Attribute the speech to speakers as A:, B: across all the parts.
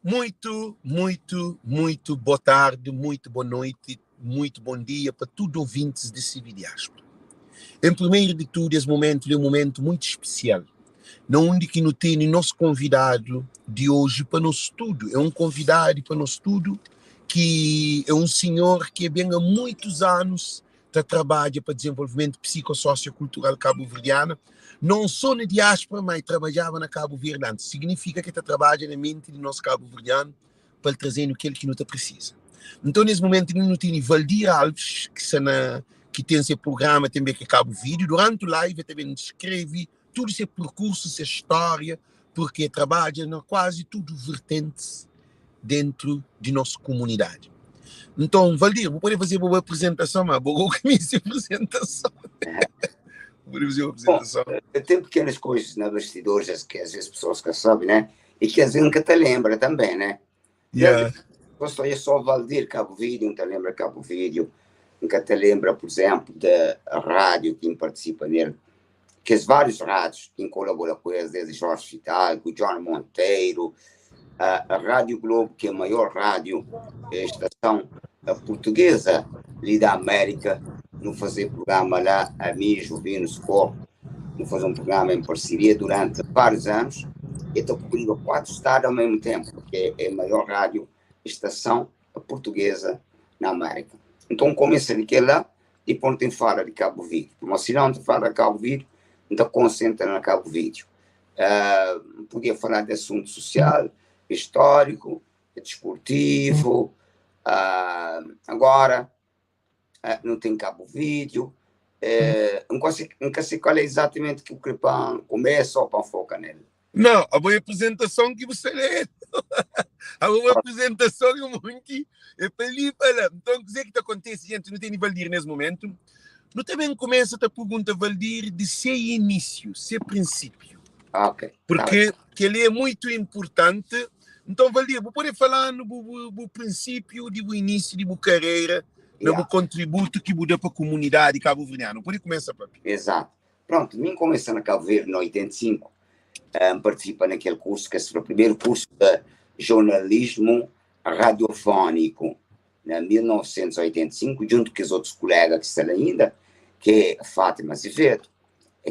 A: Muito, muito, muito boa tarde, muito boa noite, muito bom dia pa tudo ouvintes de CV Diáspora. Em primeiro de tudo, esse momento é um momento muito especial, na onde que no tem nosso convidado de hoje para nosso tudo. É um convidado para nosso tudo, que é um senhor que é bem há muitos anos tá trabalha para desenvolvimento psicossociocultural cabo-verdiano, não só na diáspora, mas trabalhava na Cabo Verde antes. Significa que tá trabalha na mente de nosso cabo-verdiano para trazer aquilo que não tá precisa. Então, nesse momento, não tem Valdir Alves, que, está na, que tem seu programa também que é Cabo Vídeo. Durante o live, também descreve todo esse percurso, essa história, porque trabalha na quase tudo vertentes dentro de nossa comunidade. Então, Valdir, vou poder fazer uma apresentação, mas vou começar a apresentação. Vou fazer uma apresentação.
B: Bom, tem pequenas coisas na bastidores que às vezes as pessoas que sabem, né? E que às vezes nunca te lembra também, né?
A: Yeah.
B: Só é só Valdir Cabo Vídeo, não te lembra Cabo Vídeo, nunca te lembra, por exemplo, da rádio que participa nele, que as vários rádios que colabora com eles, desde Jorge Fidalgo, John Monteiro, a Rádio Globo, que é a maior rádio, é a estação portuguesa ali da América, no fazer programa lá, a mim, Jovino Socorro, no fazer um programa em parceria durante vários anos, e estou cobrindo 4 estados ao mesmo tempo, porque é a maior rádio estação portuguesa na América. Então começa de lá e ponto em fala de Cabo Verde. Mas se não fala de Cabo Verde, então concentra na Cabo Verde. Podia falar de assunto social, histórico, desportivo. Agora, não tem Cabo Verde. Não sei qual é exatamente que o Crepan começa ou para focar nele.
A: Não, a boa apresentação que você lê. A boa apresentação é muito. É para ali, para lá. Então, o que é que acontece, gente? Não tem nem Valdir nesse momento. Não também começa a pergunta, Valdir, de seu início, seu princípio.
B: Ok.
A: Porque que ele é muito importante. Então, Valdir, vou poder falar no bu princípio, do início de boa carreira, no contributo que muda para a comunidade cabo-verdiana. Pode começar, papi.
B: Exato. Pronto, mim começando na Cabo Verde em 85, participa naquele curso, que foi o primeiro curso de jornalismo radiofónico, em 1985, junto com os outros colegas que estão ainda, que é Fátima Azevedo,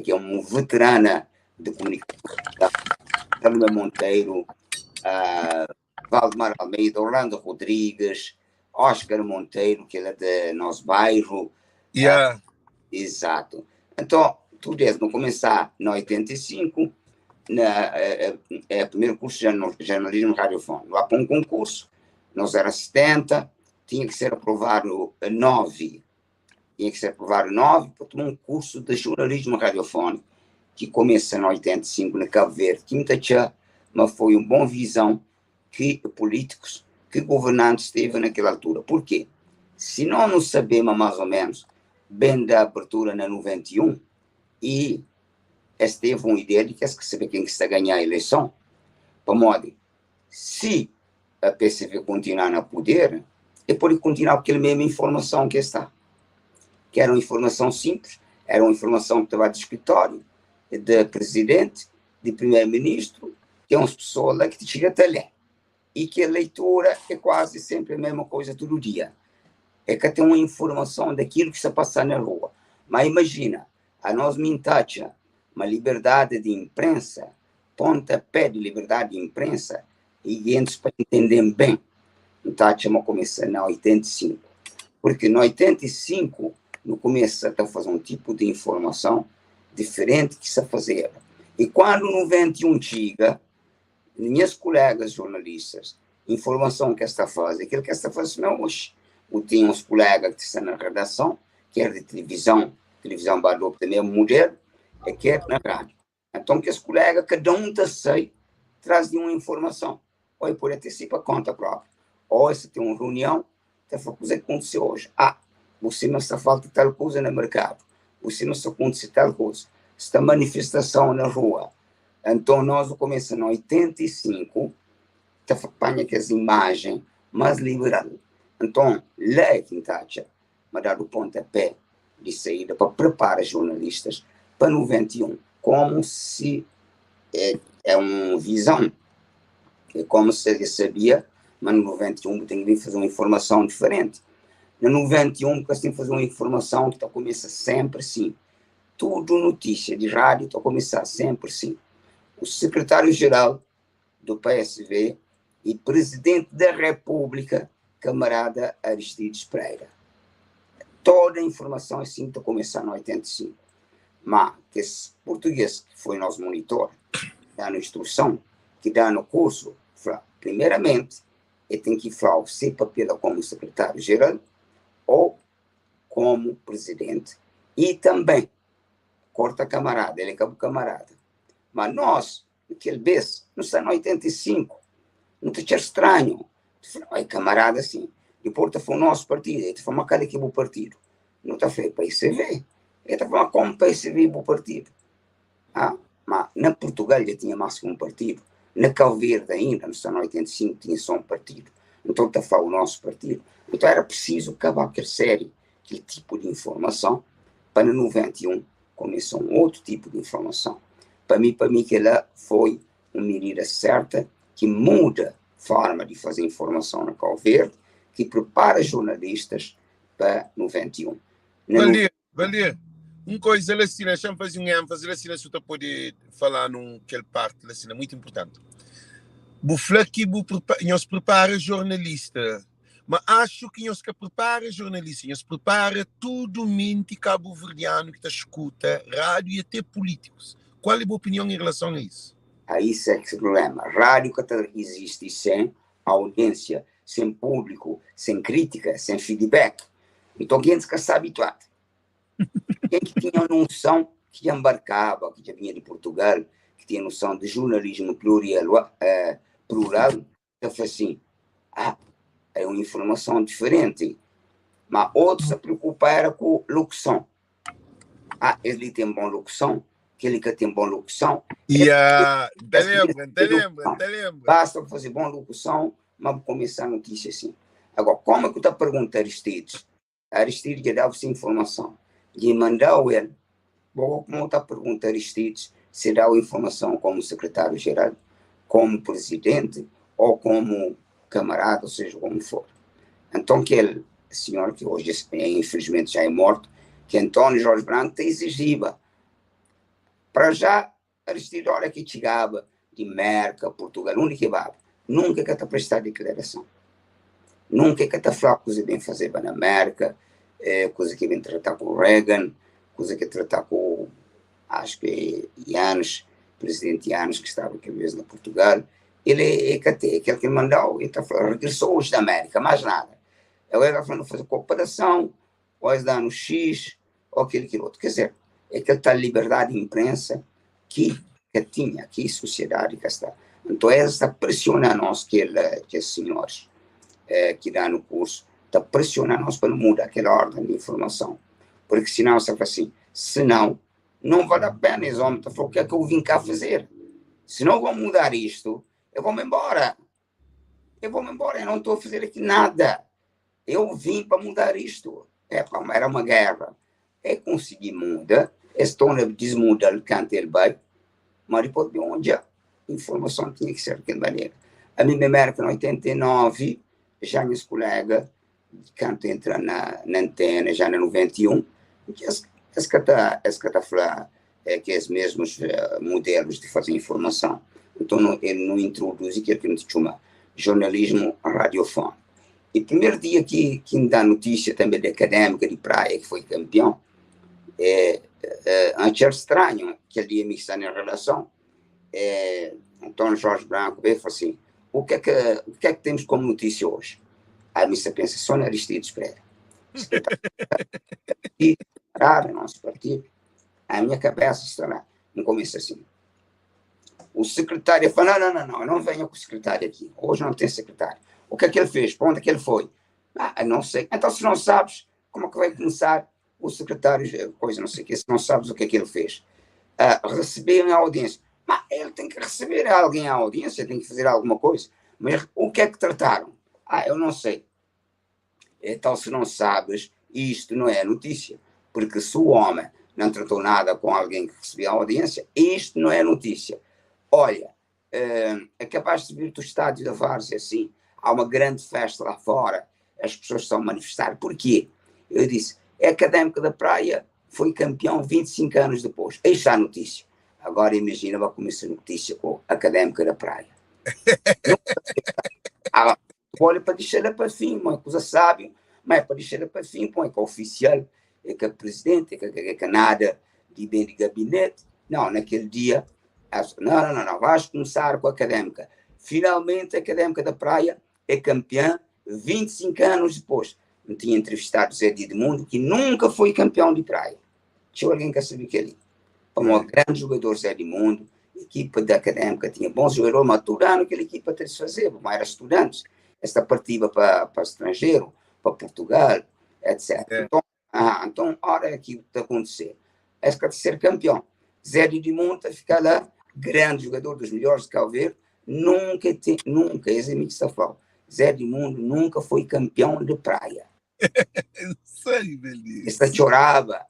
B: que é uma veterana de comunicação, Salomé Monteiro, Valdemar Almeida, Orlando Rodrigues, Oscar Monteiro, que ele é de nosso bairro. Exato. Então, tudo isso, não começar em 85, primeiro curso de jornalismo radiofónico. Lá para um concurso, nós era 70, tinha que ser aprovado 9. Tinha que ser aprovado 9 para tomar um curso de jornalismo radiofónico, que começa em 85 na Cabo Verde, quinta tchá, mas foi uma boa visão que políticos, que governantes teve naquela altura. Por quê? Se nós não sabemos mais ou menos bem da abertura na 91, e esse teve uma ideia de que que saber quem que está a ganhar a eleição, para modo, se a PCV continuar no poder, ele pode continuar com aquela mesma informação que está. Que era uma informação simples, era uma informação que estava de escritório, de presidente, de primeiro-ministro, que é uma pessoa lá que te chega até lá. E que a leitura é quase sempre a mesma coisa todo dia. É que tem uma informação daquilo que está passando na rua. Mas imagina, a nós mintacha, uma liberdade de imprensa, pontapé de liberdade de imprensa, e antes para entender bem, mintacha uma começa em 85. Porque em 85, no começo, está a fazer um tipo de informação diferente que se fazia. E quando 91 chega, minhas colegas jornalistas, informação que esta faz, aquilo que esta faz, não, hoje, eu tinha uns colegas que estão na redação, quer de televisão, televisão Badop também é mulher, é quer na rádio. Então, que os colegas, cada um da sei, traz de uma informação. Ou pode até ser para conta própria. Ou se tem uma reunião, tem uma coisa que aconteceu hoje. Ah, você não está falta tal coisa no mercado. Você não está acontecendo tal coisa. Está manifestação na rua. Então, nós começamos em 85, tá apanha aquelas imagens mais liberal. Então, lá é que está, mas dá o pontapé de saída para preparar jornalistas para 91, como se é uma visão É como se ele sabia, mas no 91 tem que vir fazer uma informação diferente. No 91, porque tem que fazer uma informação que tá começa sempre assim. Tudo notícia de rádio tá começar sempre assim. O secretário-geral do PSV e presidente da República, camarada Aristides Pereira. Toda a informação é assim que começar no 85. Mas que esse português que foi nosso monitor, dá na instrução, que dá no curso, fala, primeiramente, ele tem que falar o seu papel como secretário-geral ou como presidente e também corta camarada, ele é cabo camarada. Mas nós, naquele vez, não está no 85, não te estranho. Falei, camarada, assim, depois foi o nosso partido, ele falou, mas cadê que é o partido? Não está feito para ICV. Ele está falando, como para ICV o partido? Ah, mas na Portugal já tinha mais que um partido. Na Cabo Verde ainda, no ano 85, tinha só um partido. Então está falando o nosso partido. Então era preciso acabar aquele série, aquele tipo de informação, para no 91 começar um outro tipo de informação. Para mim, que lá foi uma medida certa que muda a forma de fazer informação na Cabo Verde, que prepara jornalistas para 91.
A: Na Valeu, valeu. Uma coisa assim, deixa-me fazer um ênfase assim, se você pode falar num aquele parte assim, muito importante. Bu fla que bu nós prepara jornalista, mas acho que nós que prepara jornalista, nós prepara tudo mente cabo-verdiano que está escuta rádio e até políticos. Qual é a tua opinião em relação a isso?
B: Aí isso é que é o problema. Rádio que existe sem audiência, sem público, sem crítica, sem feedback. Então quem que está habituado? Quem que tinha noção que embarcava, que já vinha de Portugal, que tinha noção de jornalismo plural, eu falei assim, ah, é uma informação diferente. Mas outros se preocuparam era com locução. Ah, ele tem boa locução, que ele que tem boa locução.
A: Yeah, te lembra, te lembra, te lembra.
B: Basta fazer boa locução, mas começar a notícia assim. Agora, como é que eu te pergunto Aristides? Aristides já dava essa informação. De mandar ele, bom, como eu te pergunto Aristides, se dá a informação como secretário-geral, como presidente ou como camarada, ou seja, como for. Então, aquele senhor que hoje, infelizmente, já é morto, que António Jorge Branco te exigia. Para já, Aristides, olha que chegava de América, Portugal, onde que vai? Nunca que está prestar declaração. Nunca que está falar coisa bem fazer na América, coisa que vem tratar com Reagan, coisa que tratar com, acho que é Yanes, presidente Yanes, que estava aqui mesmo na Portugal. Ele é que até, aquele que mandou, ele tá falando, regressou hoje da América, mais nada. Ele era falando fazer cooperação, ou eles dão no X, ou aquele, aquele outro. Quer dizer, é aquele tal liberdade de imprensa que tinha, que a sociedade que está. Então, ela está pressionando nós, que, ele, que os senhores que dão no curso, está pressionando nós para não mudar aquela ordem de informação. Porque senão, você fala assim, senão, não vale a pena, esse homem está falando, o que é que eu vim cá fazer? Se não vão mudar isto, eu vou-me embora. Eu vou-me embora, eu não estou a fazer aqui nada. Eu vim para mudar isto. Era uma guerra. Eu consegui mudar, estou a desmudar o canto ele vai, mas depois de onde a informação tinha que ser daquela maneira. A minha América, em 89, já meus colegas, quando entra na antena, já na 91, que esse que tá, esse que tá falando, é que os mesmos modelos de fazer informação. Então, não, ele não introduz aquilo que a gente chama jornalismo radiofônico. E o primeiro dia que me dá notícia também da Académica de Praia, que foi campeão, antes era estranho, aquele dia me está em relação, António Jorge Branco veio e falou assim, o que é que temos como notícia hoje? Aí a missa pensa só na Aristides Pereira. E parar o nosso partido, a minha cabeça está lá. Não começa assim. O secretário falou, não, não, não, não, não venha com o secretário aqui. Hoje não tem secretário. O que é que ele fez? Para onde é que ele foi? Ah, não sei. Então, se não sabes, como é que vai começar o secretário, coisa não sei o quê, se não sabes o que é que ele fez? Ah, receber a audiência. Mas ele tem que receber alguém à audiência, tem que fazer alguma coisa. Mas o que é que trataram? Ah, eu não sei. Então, se não sabes, isto não é notícia. Porque se o homem não tratou nada com alguém que recebia a audiência, isto não é notícia. Olha, É capaz de vir do estádio da Várzea, assim, há uma grande festa lá fora, as pessoas estão a manifestar. Porquê? Eu disse, é Académica da Praia foi campeão 25 anos depois. Aí está a notícia. Agora imagina, vai começar a notícia com a Académica da Praia. Ah, olha para deixar para fim, uma coisa sábia, mas é para deixar para fim, põe que é oficial, é que é presidente, é que é, que é nada de bem de gabinete. Não, naquele dia, não, não, não, não, vais começar com a Académica. Finalmente, a Académica da Praia é campeã 25 anos depois. Eu tinha entrevistado Zé Edmundo, que nunca foi campeão de praia. Tinha alguém que sabia que ele. Um grande jogador Zé Edmundo, equipa da Académica tinha bons jogadores, mas todo ano aquela equipa tem de se fazer, mas era estudantes. Esta partida para estrangeiro, para Portugal, etc. É. Então, então, ora aqui o que está a acontecer. É que ser campeão. Zé Edmundo fica lá, grande jogador, dos melhores de Cabo Verde, nunca, te, nunca, esse é amigo está falando, Zé Edmundo nunca foi campeão de praia.
A: Eu sei, beleza.
B: Esta chorava,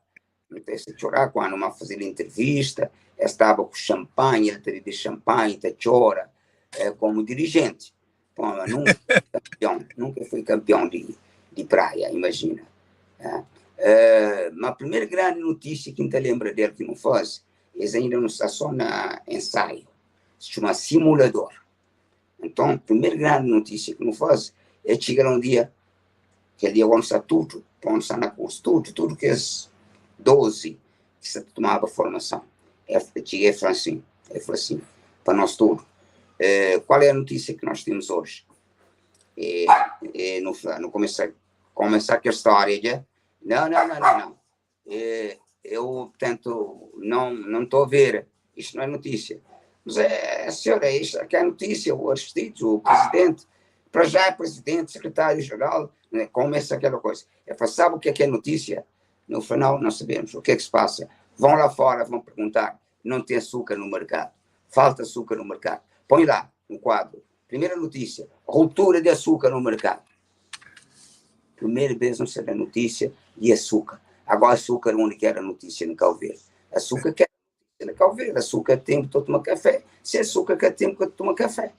B: esta chorava quando uma fazia entrevista, estava com champanhe, ele teria de champanhe, está chora, como dirigente. Bom, nunca foi campeão, nunca foi campeão de praia, imagina. É. Mas a primeira grande notícia que ainda lembra dele que não faz, eles ainda não está só na ensaio, se chama simulador. Então, a primeira grande notícia que não faz é chegar um dia, que dia vamos estar tudo, vamos estar na curso, tudo, tudo que é 12 que se tomava formação. É, cheguei e falei assim, eu falei assim, para nós tudo, qual é a notícia que nós temos hoje? No começo, começar aquela história, já? Não, não, não, não, não. Eu, portanto, não estou a ver, isto não é notícia. Mas é, senhora, isto aqui é notícia, o Aristides, o presidente, para já é presidente, secretário-geral, né, começa aquela coisa. Eu falo, sabe o que é notícia? No final não sabemos o que é que se passa. Vão lá fora, vão perguntar, não tem açúcar no mercado, falta açúcar no mercado. Põe lá um quadro. Primeira notícia, ruptura de açúcar no mercado. Primeira vez não será notícia de açúcar. Agora açúcar, onde que era notícia no Cabo Verde? Açúcar que era notícia no Cabo Verde. Açúcar tem que tomar café. Se açúcar que tem que tomar café.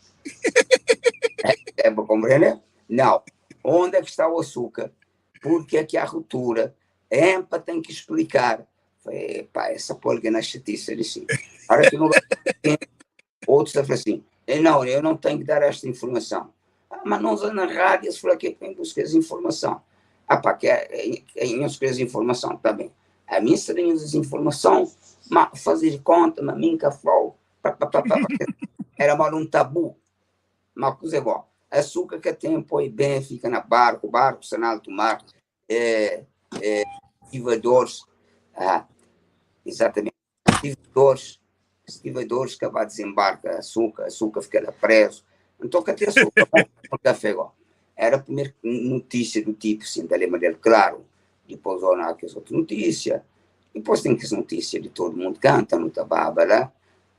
B: É para compreender? Não. Onde é que está o açúcar? Porque é que há ruptura? A EMPA tem que explicar. Falei, pá, essa polga na chatice, disse. Agora que não outros a falar assim, não, eu não tenho que dar esta informação. Ah, mas não na rádio, se for aqui, em busca de informação. Ah, pá, que é, não se informação, tá bem. A mim seria informação, mas fazer conta, mas minha falou, pá, pá, pá, pá, era mal um tabu. Mas coisa é igual. Açúcar que tem, põe bem, fica na barco, barco, está na alto mar, estivadores, exatamente, estivadores, estivadores que vai desembarca açúcar, açúcar fica lá preso. Então, que tem açúcar, o café igual. Era a primeira notícia do tipo, assim, da lembra dele, claro. Depois, olha, aqui outra notícia. Depois tem que as notícias de todo mundo canta, no tababa lá,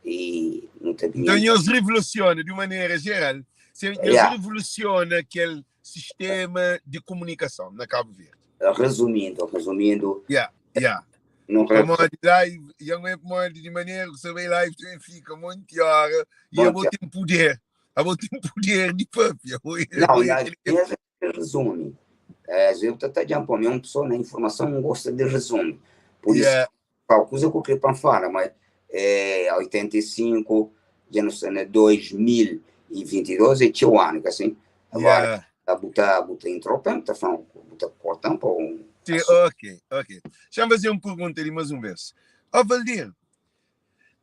B: e no
A: Então, eles revoluciona de maneira geral, eles revoluciona aquele sistema de comunicação na Cabo Verde.
B: Resumindo.
A: Yeah. Não Como de live, e eu não de maneira que você vê live também fica muito hora, e eu vou ter poder, eu vou ter poder de papo.
B: Não, e às vezes resume. Às vezes eu estou dizendo, uma pessoa na informação não gosta de resumo. Por isso, a coisa que eu queria falar, mas é, 85, já não sei, 2022, é o ano, assim. Agora, a botar entrou, tá falando, botar cortando para um.
A: Sim, ok. Deixa eu fazer uma pergunta ali mais uma vez. Ó, Valdir,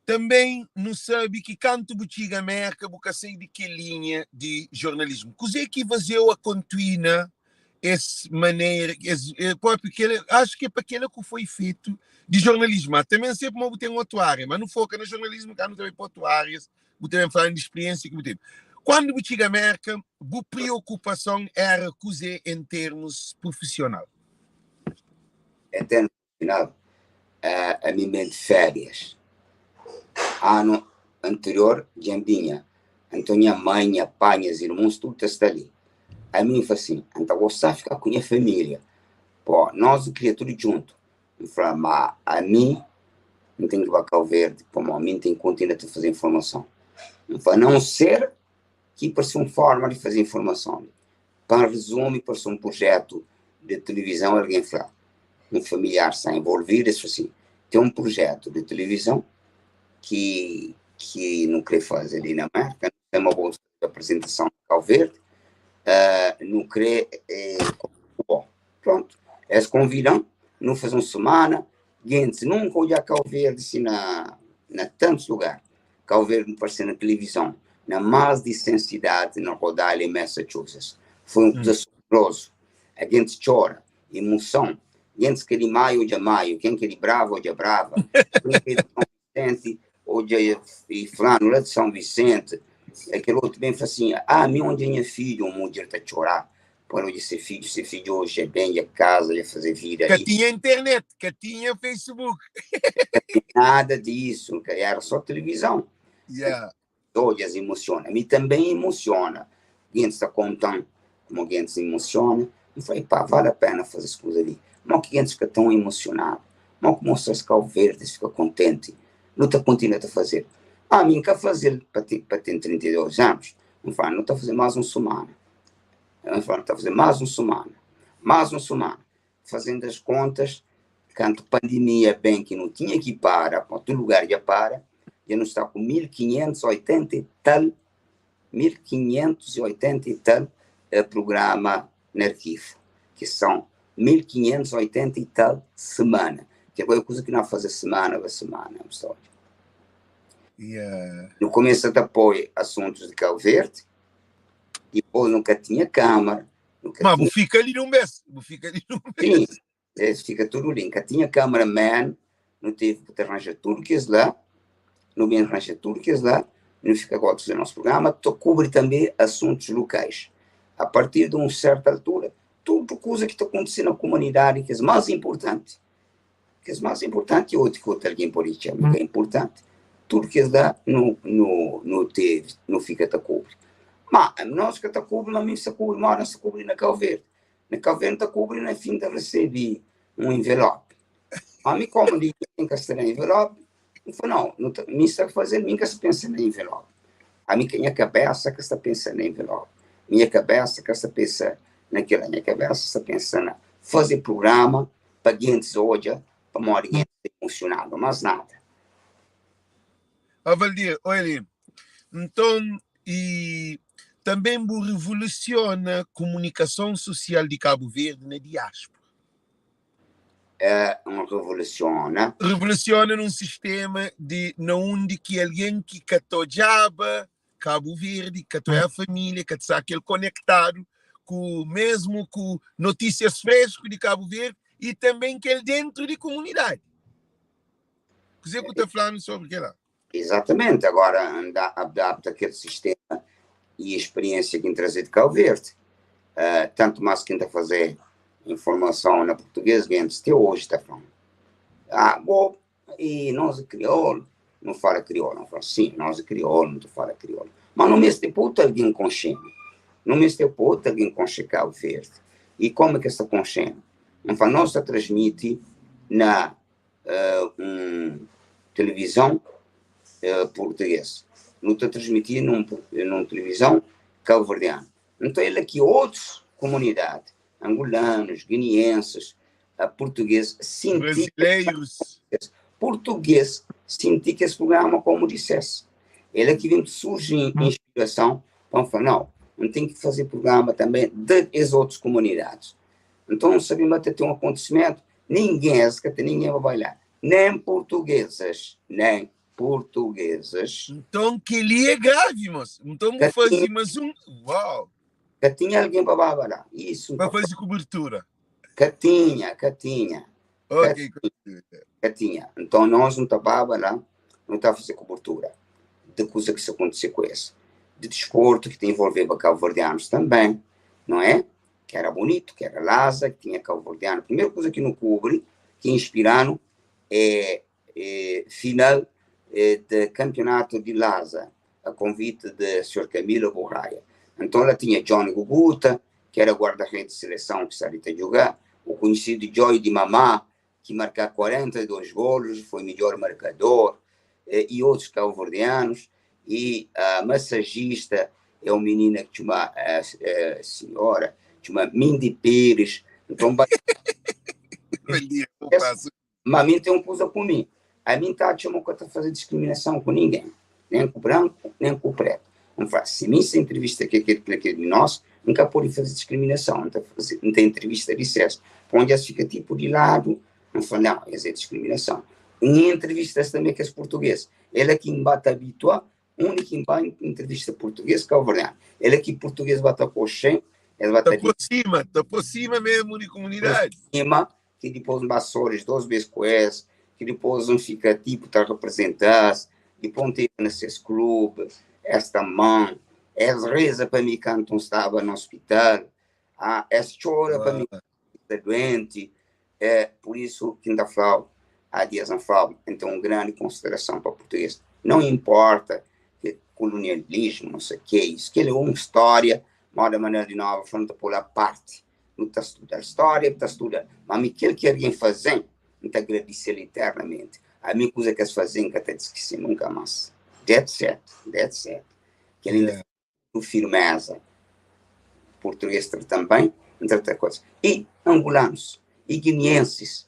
A: também não sabe que canto Butiga América, boca sei de que linha de jornalismo. Coisa é que fazeu a contuina esse maneira, esse, próprio que ele, acho que é para aquele que foi feito de jornalismo. Mas também sempre mo tem outra área, mas não foca no jornalismo, cá não também para outra área, também falando de experiência que teve. Quando Butiga América, a preocupação era cozer em termos profissional.
B: Em termos profissional, a minha de férias. Ano anterior, Jambinha, então minha mãe, minha pai, minhas irmãos, tudo está ali. A mim foi assim, então gostava de ficar com minha família. Pô, nós queria tudo junto. Eu falei, mas a mim não tem que ir para Cabo Verde, pô, a mim tem que continuar a fazer informação. N fla, não ser ki parse un forma di faze informason. Pa rezumi, parse un projetu di tilivizon, algen fla, un familiar sta envolvidu, es fla sin, ten un projetu di tilivizon ki ki nu kre faze li na Merka, nu ten ma bo apresentason di Kau Verdi, nu kre ku bo. Prontu, es konvidan, nu faze un semana, gentis nunka odja Kau Verdi si na na tantus lugar. Kau Verdi parse na tilivizon na más di 100 sidadi na Rhode Island i Massachusetts. Foi un kuza asombrozu. A gentis txora, imuson. Gentis ki é di Maio odja Maio, ken ki é di Brava odja Brava, ken ki é di São Vicente odja e flanu la di São Vicente. Aquele outro bem fala assim, ah, mi onde é nha filho, um mulher tá chorar, para odja se filho hoje é bem, é casa, é fazer vida
A: Ka
B: ali.
A: tinha internet, ka tinha Facebook.
B: Nada disso, que era só televisão. Olha, emociona. Me também emociona. Gente está contando como alguém se emociona. Eu falei, pá, vale a pena fazer essa coisa ali. Mas que gente fica tão emocionado. Mas que mostra esse Cabo Verde, fica contente. Não está continuando a fazer. Ah, mim quer fazer para ter, para ter 32 anos. Não falo, não está a fazer mais um semana. Eu falo, não está a fazer mais um semana. Mais um semana. Fazendo as contas, canto pandemia bem que não tinha que parar, para outro lugar já para, já não está com 1580 e tal, 1580 e tal programa no arquivo, que são 1580 e tal semana, que é a coisa que não fazer semana a semana, pessoal. No começo até apoio assuntos de Cabo Verde, depois nunca tinha câmara. Nunca
A: Mas
B: tinha...
A: fica ali num mês, fica ali num mês.
B: Sim, fica tudo ali. Nunca tinha cameraman, não teve que arranjar tudo que é lá, não bem arranjar tudo que é lá, não fica agora fazer nosso programa, to cobre também assuntos locais. A partir de uma certa altura, tudo coisa que está acontecendo na comunidade, que é mais importante, que é mais importante, outro que outro alguém pode chamar, que é importante, tudo que é lá não, não, não, teve, não fica a cobre. Mas nós que está cobre, não se cobre, mas não se cobre na Cabo Verde. Na Cabo Verde está cobre, na fim de receber um envelope. A mim, como de tem que ser envelope, eu falei, não, não me está fazendo, nem que se pensa no envelope. A minha cabeça que está pensando no envelope. Minha cabeça que está pensando naquilo, minha cabeça está pensando fazer programa para gente hoje, para morrer gente emocionado, mas nada.
A: Ah, Valdir, olha, então, e também revoluciona a comunicação social de Cabo Verde na diáspora.
B: É uma revoluciona.
A: Revoluciona num sistema de na onde que alguém que catojaba Cabo Verde, que é a família, que está aquele conectado com mesmo com notícias frescas de Cabo Verde e também que ele dentro de comunidade. Quer dizer que eu estou falando sobre que lá?
B: Exatamente, agora anda, adapta aquele sistema e a experiência que trazer de Cabo Verde. Tanto mais que está a fazer informação na portuguesa, que antes até hoje está falando. Ah, bom, e nós é crioulo, não fala crioulo, não fala sim, nós é crioulo, não fala crioulo. Mas no mesmo tempo, alguém consciente. No mesmo tempo, alguém consciente Cabo Verde. E como é que essa consciente? Não fala, nós transmite na televisão portuguesa. Não está transmitindo num televisão cabo-verdiana. Então, ele aqui, outras comunidades, angolanos, guineenses, portugueses, senti
A: brasileiros,
B: português, senti que esse programa, como dissesse, ele aqui vem surge inspiração para falar, não, não tem que fazer programa também das outras comunidades. Então, sabemos até ter um acontecimento, ninguém é que ninguém vai bailar, nem portuguesas, nem portuguesas.
A: Então, que ali é grave, moço. Então, vou fazer mais um. Uau!
B: Que tinha alguém para babar. Isso.
A: Para fazer cobertura.
B: Que tinha, que tinha.
A: Ok.
B: Que tinha. Então, nós não estava lá, não estava a fazer cobertura de coisa que se aconteceu com esse. De desporto, que te envolveu cabo-verdianos também, não é? Que era bonito, que era lasa, que tinha cabo-verdiano. A primeira coisa que não cobre, que inspiraram, é final de campeonato de Lasa, a convite de Sr. Camilo Borraia. Então ela tinha Johnny Guguta, que era guarda-redes de seleção que sabia jogar, o conhecido Joy de Mamá, que marcou 42 golos, foi melhor marcador, e outros cabo-verdianos, E a massagista é un minina ki txoma senhora, txoma Mindy Pires. Nton ba Ma mi ten un kuza ku mi. Ami N ta atxa ma N ka ta faze diskriminason ku ningen, nen ku branku, nen ku pretu. N fla, si mi sta intrivista ke kel kel kel di nos, N ka pode faze diskriminason, N ta faze, N ta intrivista di ses. Pa undi es fika tipu di ladu, N fla, nau, es é diskriminason. N intrivista-s tanbe kes purtugês. É la ki N ba ta abitua, undi ki N ba intrivista purtugês kauverdianu. É la ki purtugês ba ta koxe-m, es ba
A: Ta
B: ta.
A: Prosima, ta prosima mesmu di komunidadi.
B: Prosima, ki dipôs N ba Açores dos bês ku es, ki dipôs N fika tipu ta reprezenta-s, dipôs N teve na ses klube, es ta ama-m, es reza pa mi kantu N staba na ospital, ah, es txora pa mi sta duenti, é pur isu ki N ta fla-u, há dias N fla-u, N ten un grandi konsiderason pa purtugês, não importa ki kolonialismu, não sei kê, isso, kel é un stória, moda Manuel di Nova fla, nu ta pô-l a parti. Nu ta studa stória, bu ta studa, ma mi kel ki algen faze-m, N ta agradise-l iternamenti. Ami kuza ki es faze-m, N ka ta diskise nunka más. That's set, that's set. Kel inda ku firmeza. Português trata-m ben, N trata ku es. I angulanus, i guineensis,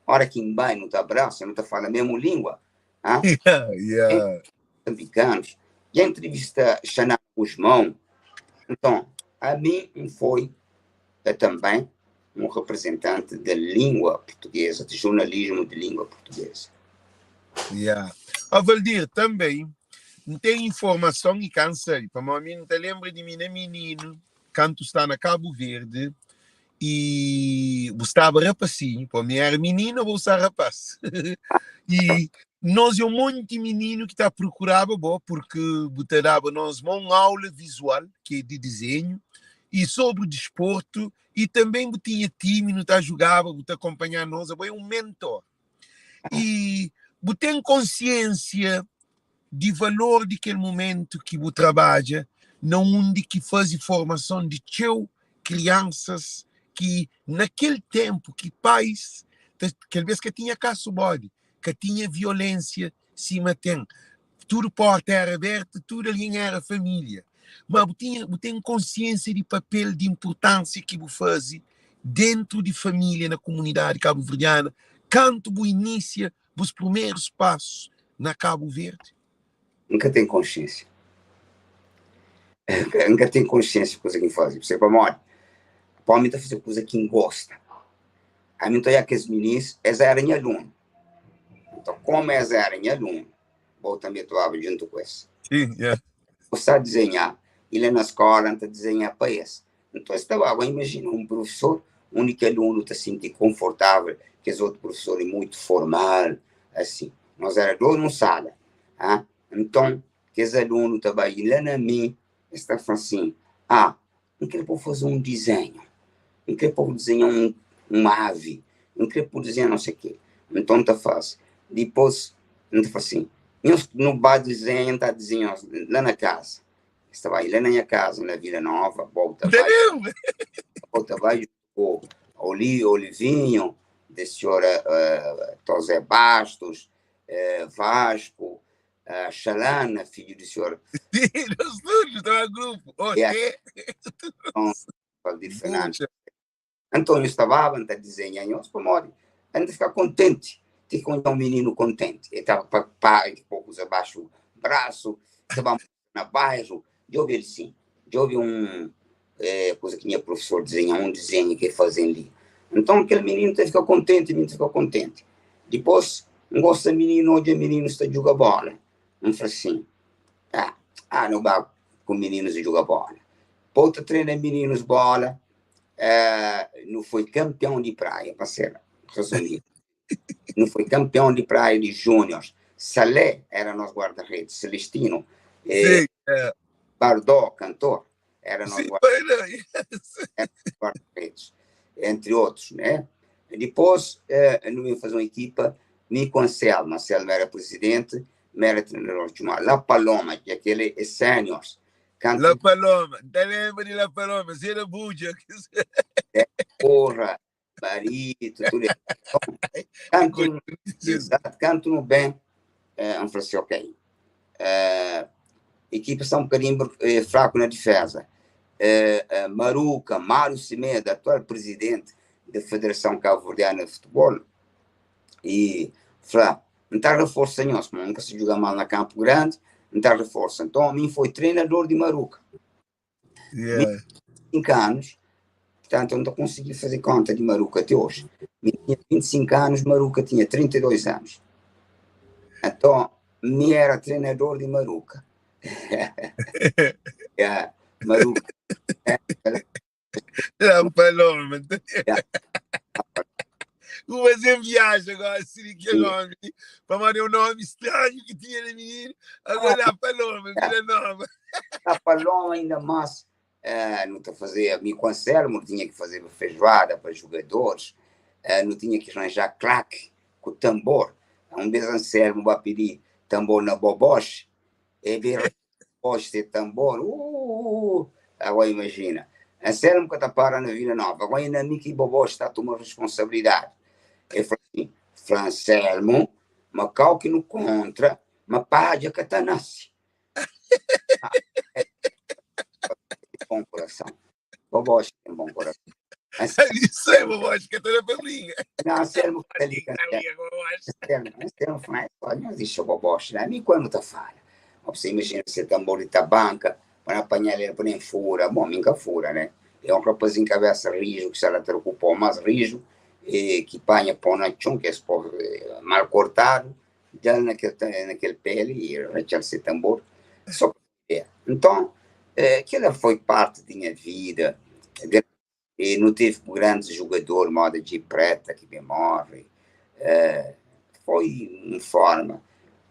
B: ora ki N bai nu ta abrasa, nu ta fala mesmu língua. Ah?
A: Yeah.
B: Moçambicanos. Já entrevista Xanana Gusmão. Então, a mim foi também um representante da língua portuguesa, de jornalismo de língua portuguesa.
A: Yeah. Ó Valdir, também N ten informason i ka N sabe, pamodi mi N ta lenbra di mi na mininu, kantu sta na Kabu Verdi i bu staba rapasinhu, pô, mi era mininu, bu sta rapaz. I nos é un monti mininu ki ta prokuraba bo, porque bu ta daba nos ma un aula visual, ki é di dizenhu, i sobri disportu, i tanbê bu tinha timi, nu ta jugaba, bu ta akonpanhaba nos, abo é un mentor. I bu ten konsiensia di valor di kel momentu ki bu trabadja na undi ki faze formason di txeu kriansas ki na kel tenpu ki pais ta kel bes ka tinha kasu bodi, ka tinha violensia sima ten, tudu porta era abertu, tudu algen era familia. Ma bu tinha bu ten konsiensia di papel di inpurtansia ki bu faze dentu di familia na komunidadi kabuverdiana kantu bu inisia bus primeiros passos na Cabo Verde?
B: N ka ten konsiensia. N ka ten konsiensia kuza ki N faze. Pse pamodi? Pa mi ta faze kuza ki N gosta. Ami N ta oia kes minis, es era nha alunu. Nton, komu es era nha alunu, bo tanbe tuaba djuntu ku es.
A: Sim, yeah.
B: Gosta di dizenha, i la na skola N ta dizenha pa es. Nton es ta baba, imajina un profesor undi ki alunu ta sinti konfortável, kes otu profesor é mutu formal, asi. Nos éra dos nun sala, ah, nton kes alunu ta bai la na mi, es ta fla sin, ah, N kre pa bu faze un dizenhu, N kre pa bu dizenha un un avi, N kre pa bu dizenha não sei ke. Nton N ta faze. Dipôs N ta fla sin, nhos nu ba dizenha, N ta dizenha la na kaza. Es ta bai la na nha kaza na Vila Nova, bo ta bai, bo ta bai ku Oli, Olivinho, de senhora uh, Tosé Bastos, uh, Vasco, uh, Xalana, filho do senhor.
A: Sim, nós todos, estava grupo. Ok.
B: Yeah. Então, Valdir Fernandes. António estava a desenhar nós pamodi a gente fica contente ti que um menino contente ele estava pa pa poucos abaixo o braço estava na bairro de ouvir sim de ouvir um eh, coisa que minha professor desenha um desenho que fazem ali então aquele menino tá fica contente o menino fica contente depois não gosta menino hoje o menino está jogar bola não fala assim ah, ah não vai com meninos jogar bola pô tá treina meninos bola nu foi kanpion di Praia, pa ser resumidu. Nu foi kanpion di Praia di júniors. Salé era nos guarda-redes, Celestino,
A: Sim, é.
B: Bardó, kantor, era nos
A: Sim,
B: guarda-redes, entre outros, né? Depois, nu ben faze un ekipa, mi ku Anselmo. Anselmo era presidente, mi era trenador, txoma La Paloma, ki akele é séniors.
A: Kantu La Paloma, N ta lenbra di La Paloma, Zé da Budja.
B: É, porra, Barito, tudo. Kantu, exato, kantu nu ben, N fla si, ok, Ekipa sta un bokadinhu fraku na difeza. Maruka, Mário Semedo, atual prizidenti di Federason Kabuverdiana di Futebol, e fla, N ta reforsa nhos, ma N ka sta djuga mal na Kanpu Grandi, N ta reforsa. Nton, ami N foi trenador di Maruka.
A: Yeah.
B: 25 anos, portanto, eu não consegui fazer conta de Maruca até hoje. Mi tinha 25 anos, Maruca tinha 32 anos. Então, mi era treinador de Maruca. yeah, Maruca.
A: La Paloma.
B: Yeah.
A: Vou fazer viagem agora, se que nome. Para mandar um nome estranho que tinha na menina. Agora La Paloma, Vila Nova.
B: La Paloma ainda mais. Não tá fazer, me com Anselmo tinha que fazer feijoada para jogadores, não tinha que arranjar claque com tambor. Um vez Anselmo vai pedir tambor na Boboche, e ver Boboche ter tambor, agora imagina. Anselmo que tá para na Vila Nova, agora ainda mim que Boboche está a tomar responsabilidade. Eu falei assim, Francelmo, Macau que não contra, mas pádia que tá nasce. Bom coração. Boboche tem bom coração.
A: Isso é Boboche, que tá na família.
B: Não, Anselmo que tá ali, Anselmo, Anselmo faz, olha, não existe o Boboche, né? A mim quando tá fala. Mas você imagina você tambor de tabanca, para apanhar ele para nem fura, bom, nunca fura, né? É um rapazinho cabeça rijo, que se ela preocupou mais rijo, e que panha pão na chão, que é esse povo mal cortado, dá naquele pele e rachar-se tambor. Só que é. Então, aquela foi parte da minha vida. E não teve grandes jogadores, moda de Preta, que me morre. Foi uma forma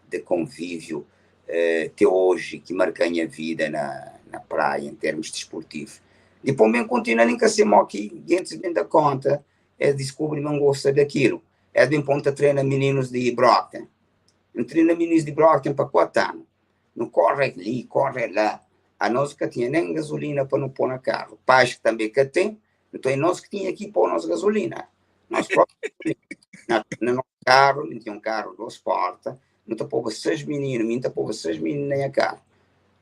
B: de convívio até hoje que marca a minha vida na praia, em termos desportivos. Depois mesmo continua nem que se aqui, gente bem da conta, é descobre não gosta daquilo. É de um ponto treina meninos de Brockton. Não treina meninos de Brockton para 4 anos. Não corre ali, corre lá. A nós que tinha nem gasolina para não pôr no carro. Pais que também que tem, então é nós que tinha aqui pôr nossa gasolina. Nós próprios, no nosso carro, não tinha um carro, duas portas, não te pôr 6 meninos, não te pôr 6 meninos nem a carro.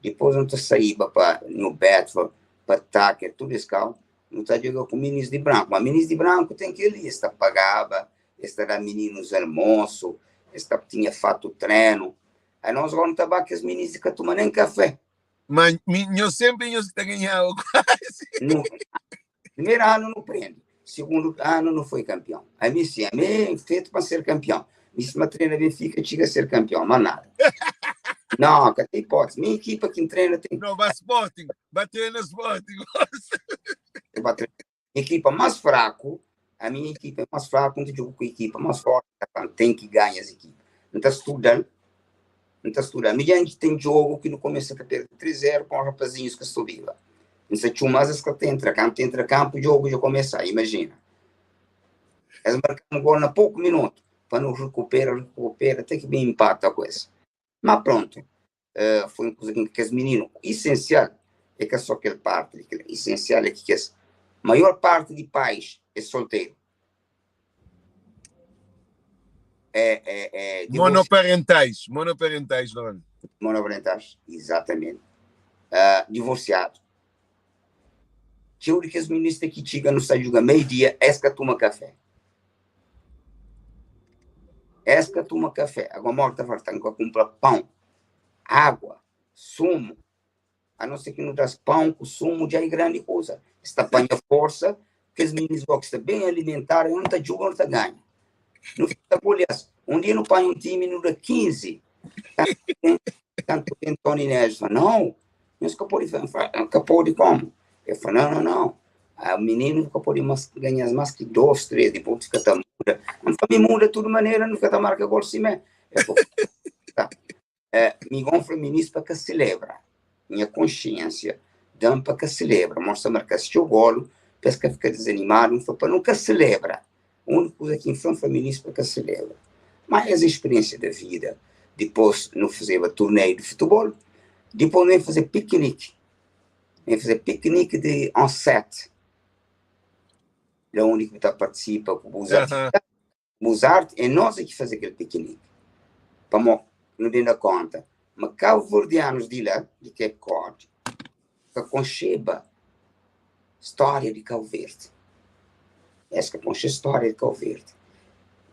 B: Depois não te saía para no Bedford, para Tucker, tudo esse carro, não te jogando com meninos de branco. Mas meninos de branco tem que ir ali, esta pagava, esta era meninos almoço, esta tinha fato treino. Aí nós vamos tabaco os meninos que tomam nem café.
A: Mas eu sempre eu está ganhando quase.
B: Não, primeiro ano não prende, segundo ano não foi campeão. A mim sim, a mim é feito para ser campeão. Isso me treina Benfica, chega a ser campeão, mas nada. Não, que tem hipótese. Minha equipa que treina tem.
A: Não, vai Sporting, vai treinar Sporting.
B: Minha equipa mais fraco, a minha equipa é mais fraca, não jogo com a equipa mais forte, tem que ganhar as equipas. Não está estudando. Não está estudando. Minha gente tem jogo que no começo está perdendo 3-0 com rapazinhos que subiam. Não sei, mas as que entra campo, entra campo, o jogo já começa, imagina. Eles marcam um gol na pouco minuto, para não recupera, recupera, até que bem empata a coisa. Mas pronto, foi uma coisa que esse menino, essencial, é que é só aquele parte, que essencial é que a maior parte de pais é solteiro.
A: Monoparentais, monoparentais, não é?
B: Monoparentais, exatamente. Divorciado. Que que os ministros aqui chegam no estádio meio-dia, essa toma café. Essa toma café. Agora morta fartando que compra pão, água, sumo. A não ser que não traz pão com sumo, já é grande coisa. Está apanha força, que os meninos vão estar bem alimentados, não está jogando, não está ganhando. Não fica bolhas. Um dia não põe um time no dia 15. Tanto tem Tony Neves. Não, mas acabou de, acabou de como? Eu falei, não, não, não. O menino nunca pode mais ganhar mais que 2, 3, depois fica tão muda. Não me muda de toda maneira, não fica tão marca gol sim, né? Tá. Me gonfla ministro para que celebra. Minha consciência dá para que celebra. Mostra marcar seu golo, pensa que fica desanimado, não foi para nunca celebra. A única coisa que inflama ministro para que celebra. Mas a experiência da vida, depois não fazia torneio de futebol, depois nem fazer piquenique. Nem fazer piquenique de 7. É o único que tá participa com o Mozart. Mozart é nós que faz aquele piquenique. Para não dar conta. Ma kabuverdianus di la, di Cape Cod, ka konxeba stória di Cabo Verde. Es ka konxe stória di Cabo Verde.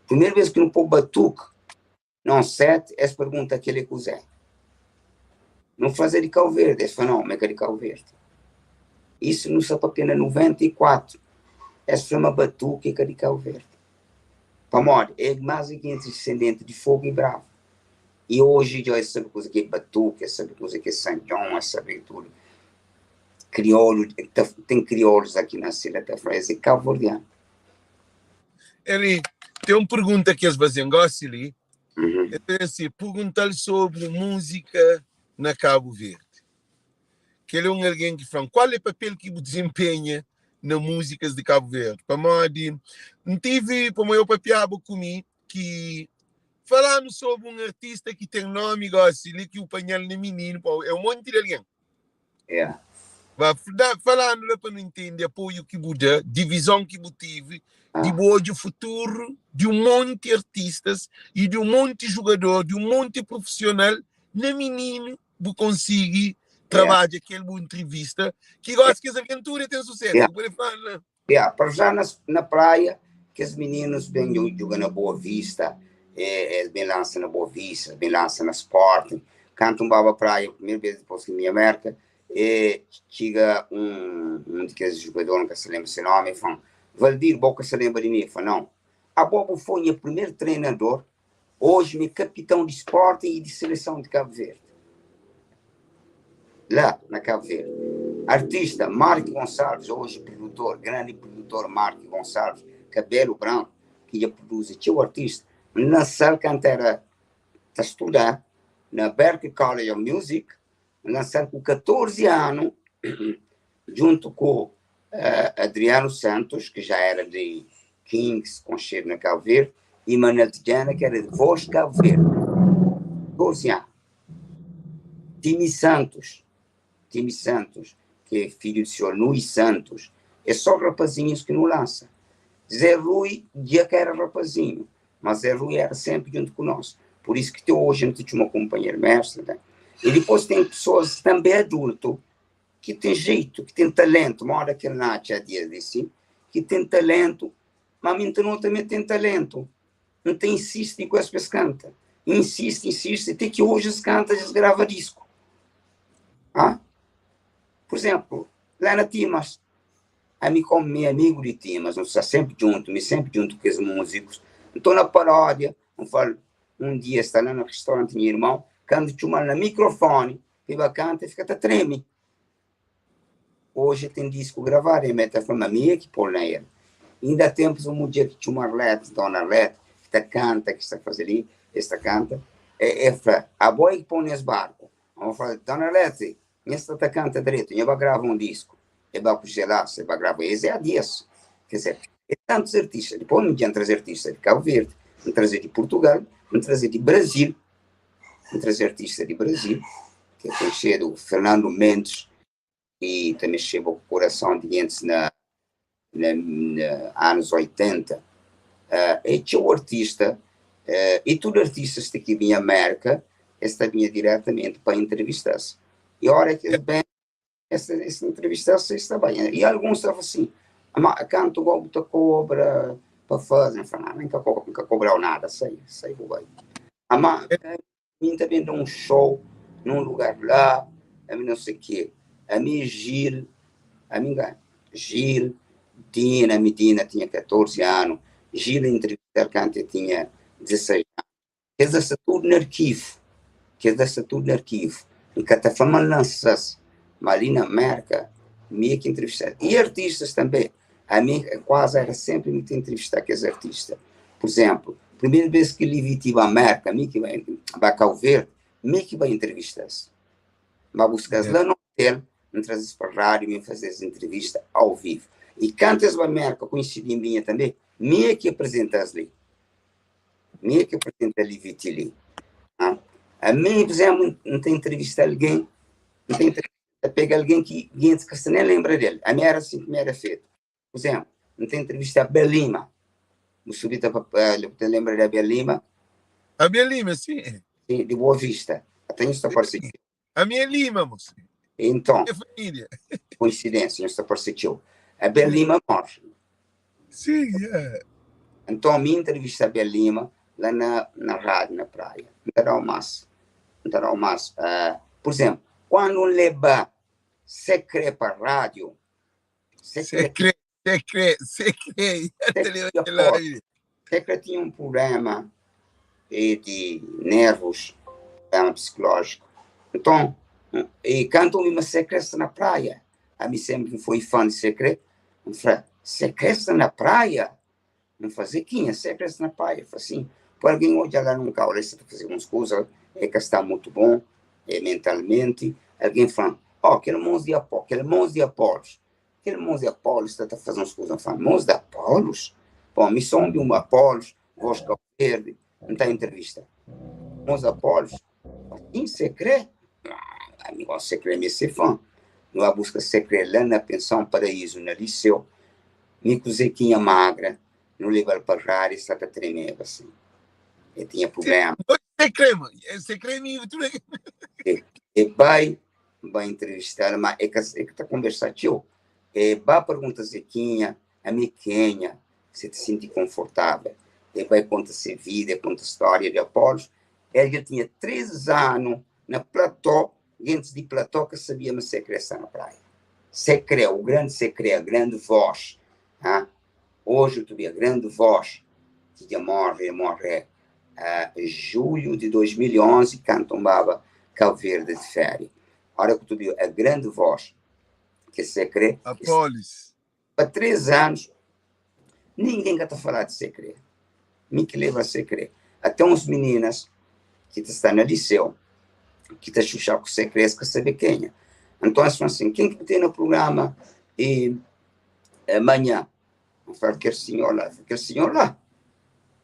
B: Primeru bes ki nu pô batuku na un set, es pergunta kel-li é kuzê. Nu fla-s é di Cabo Verde, es fla nau, ma é ka di Cabo Verde. Isu nu sta papia na 94. Es fla ma batuku é ka di Cabo Verde. Pamodi é más di 500 disendenti di Fogo i Bravo. I oji dja es sabe kuza ki é batuku, es sabe kuza ki é Sanjon, es sabe tudu. Kriolu, ten kriolus aki na sila ta fla es é kabuverdianu.
A: Eli, ten un pergunta ki es faze-m gósi li. Es fla si, pergunta-l sobri múzika na Kabu Verdi. Kel é un algen ki fla-m, kual é papel ki bu dizenpenha na múzikas di Kabu Verdi? Pamodi N tive, pamodi eu papiaba ku mi ki fala-nu sobri un artista ki ten nomi gósi li ki u panha-l na mininu, pô, é un monti di algen.
B: Yeah.
A: Ba, da, fala-nu la pa nu intende apoiu ki bu da, di vizon ki bu tive, di bu odja futuru di un monti artistas i di un monti jugador, di un monti profissional na mininu bu konsigi trabadja kel bu entrevista ki gosi kes algen tudu ten susesu.
B: Yeah.
A: Bu pode fala.
B: Yeah, para já na praia, kes meninos bem juga na Boa Vista, eh, eles bem lança na Boa Vista, bem lança na Sporting. Kantu N baba praia, primeira vez depois ki mi Amérika, e txiga un di kes jugador, N ka sa lenbra se nomi, e fla-m, Valdir, bo ka sa lenbra di mi? E fla, nau. Abo bu foi nha primeru treinador Oji mi é kapitão di Sporting i di seleson di Kabu Verdi. La na Kabu Verdi. Artista Mark Gonçalves, oji produtor, grandi produtor Mark Gonçalves, kabelu branku, ki dja produzi txeu artista. N lansa-l kantu era ta studa na Berklee College of Music, N lansa-l ku 14 anu djuntu ku Adriano Santos, ki já era di Kings, konxedu na Kabu Verdi, i Manel Tidjana, ki era di Voz di Kabu Verdi. 12 anu. Timi Santos, Timi Santos, ki é fidju di senhor Nui Santos, é só rapazinhus ki nu lansa. Zé Rui dja ka era rapazinhu, mas Zé Rui era senpri djuntu ku nos. Pur isu ki te oji nu ta txoma kunpanheru mestri. I dipôs ten pesoas tanbe adultu ki ten jeitu, ki ten talentu, moda kel Nacha Dias li si, ki ten talentu, ma mi N ta nota ma el ten talentu, N ta insisti ku es pa es kanta, insisti, insisti, te ki oji es kanta, dja es grava disku. Ha? Pur izemplu, la na Timas, ami komu mi é amigu di Timas, nu sta senpri djuntu, mi senpri djuntu ku kes múzikus, N to na paródia, N fala, un dia sta la na restauranti nha irmon, kantu txumal na mikrofoni, Riba kanta e fika ta treme. Oji e ten disku gravadu, e mete fla ma mi e ki pol na el. Inda tempus un mudjer ki txuma Arlete, dona Arlete, ki ta kanta, ki sta faze li, es ta kanta, e fla, abo e ki pon nes barku. Abo fla, dona Arlete, nha sta ta kanta dretu, nha ba grava un disku. E ba ku Gelaço, e ba grava, es é Adias. Quer dizer, é tantus artista. Depois N dja traze artista di Cabo Verde, N traze di Portugal, N traze di Brasil. N traze artista di Brasil, ki é konxedu Fernando Mendes, ki ta mexeba ku kurason di gentis na anus 80. É txeu artista, i tudu artistas ti ki binha Merka, es ta binha diretamenti pa entrevista-s. I ora ki es ben, Es entrevista-s, es ta bai. I alguns ta fla sin, ma kantu go bu ta kobra pa faze? N fla, N ka N ka kobrau nada, sai, sai bu bai. Ama mi N ta ben da un show nun lugar la, ami não sei ke. Ami Gil, ami N Gil, Dina, ami Dina tinha 14 anu, Gil N entrevista-l kantu el tinha 16 anu. Kes la sta tudu na arkivu, kes la sta tudu na arkivu. N ka ta fla ma N lansa-s, ma li na Merka mi é ki intrivista. I artistas tanbe, ami kuazi era senpri mi ki ta intrivista kes artista. Pur izenplu, primeru bes ki Livity ba Merka, mi ki bai, ba Kau Verdi, mi ki bai intrivista-s. N ba buska-s la na otel, N traze-s pa rádiu, mi faze-s intrivista au vivu. I kantu es ba Merka, koinsidi N binha tanbe, mi é ki aprizenta-s li. Mi é ki apresenta Livity li. Ah, ami, por exemplo, N ta entrevista alguém, N ta entrevista, ta pega alguém ki gentis ka sta nem lembra del. Ami era assim ki mi era fetu. Por exemplo, N ta entrevista Abel Lima. Bu subi ta pa, bu ta lembra di Abel Lima?
A: Abel Lima, sim.
B: Sim, di Boa Vista. Até nhos ta parse txeu.
A: Ami é Lima, moço.
B: Então,
A: É família.
B: coincidência, nhos ta parse txeu. Abel Lima morre.
A: Sim, yeah.
B: Então, mi entrevista Abel Lima lá na rádio, na praia. N ta dau más. N ta dau más. Por exemplo, quando N leba Secre pa rádio, Secre,
A: Secre, Secre, Secre.
B: Secre, Secre tinha um problema de nervos, problema psicológico. Então, e canto uma Secre está na praia. A mim sempre foi fã de Secre. Eu falei, Secre está na praia? Não fazer quinha, Secre está na praia. Eu falei assim, por alguém hoje lá num carro, está fazendo umas coisas, é que está muito bom, é, mentalmente. Alguém fala, ó, oh, aquele monstro de Apolo, aquele monstro de Apolo, aquele monstro de Apolo está a fazer umas coisas. Eu falo, monstro de Apolos? Bom, missão de um Apolos, voz Cabo Verde, não está em entrevista. Monstro de Apolos, assim, secreto? Ah, amigo, secreto, me ser fã. Não há busca secreto lá na pensão Paraíso, na Liceu. Me cozequinha magra, não leva para rádio, está a tremer assim. Ele tinha problema.
A: Secreto, mano. Secreto, tudo.
B: E vai entrevistar, mas é que está conversando, tio. E vai perguntar Zequinha, a minha Quênia, se te sente confortável. E vai contar sua vida, conta a história de Apolo. Ele já tinha 3 anos na platô, gente de platô que sabia mas se crescer na praia. Secre, o grande Secre, a grande voz. Ah? Hoje eu tive a grande voz que já morre julho de 2011, cantombava Cabo Verde de férias. Ora que tu viu a grande voz que Secre.
A: Apolis.
B: Há 3 anos, ninguém está a falar de Secre. Me que leva a Secre. Até uns meninas que estão no liceu, que estão a chuchar com Secre, que sabe quem é. Então, assim, quem que tem no programa e amanhã, eu falo, aquele senhor lá, aquele senhor lá.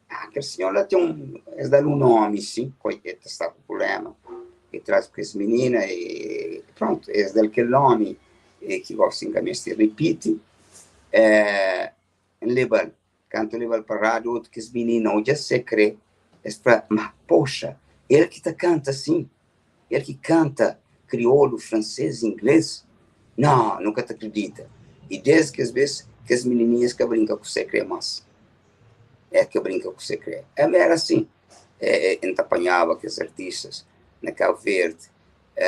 B: Ah, aquele senhor lá tem um, eles dão um nome, sim, coitado, está com problema. E traz com essa menina e pronto, eles dão aquele nome e que gosta de se repite. É, levar, canto levar para a rádio, outro que esse menino hoje se crê, eles falam, mas poxa, ele que tá canta assim, ele que canta crioulo, francês, inglês, não, nunca te acredita. E desde que às vezes que as menininhas que brincam com o secre mas é que brinca com o secre. Era assim, a gente apanhava aqueles artistas na Cabo Verde,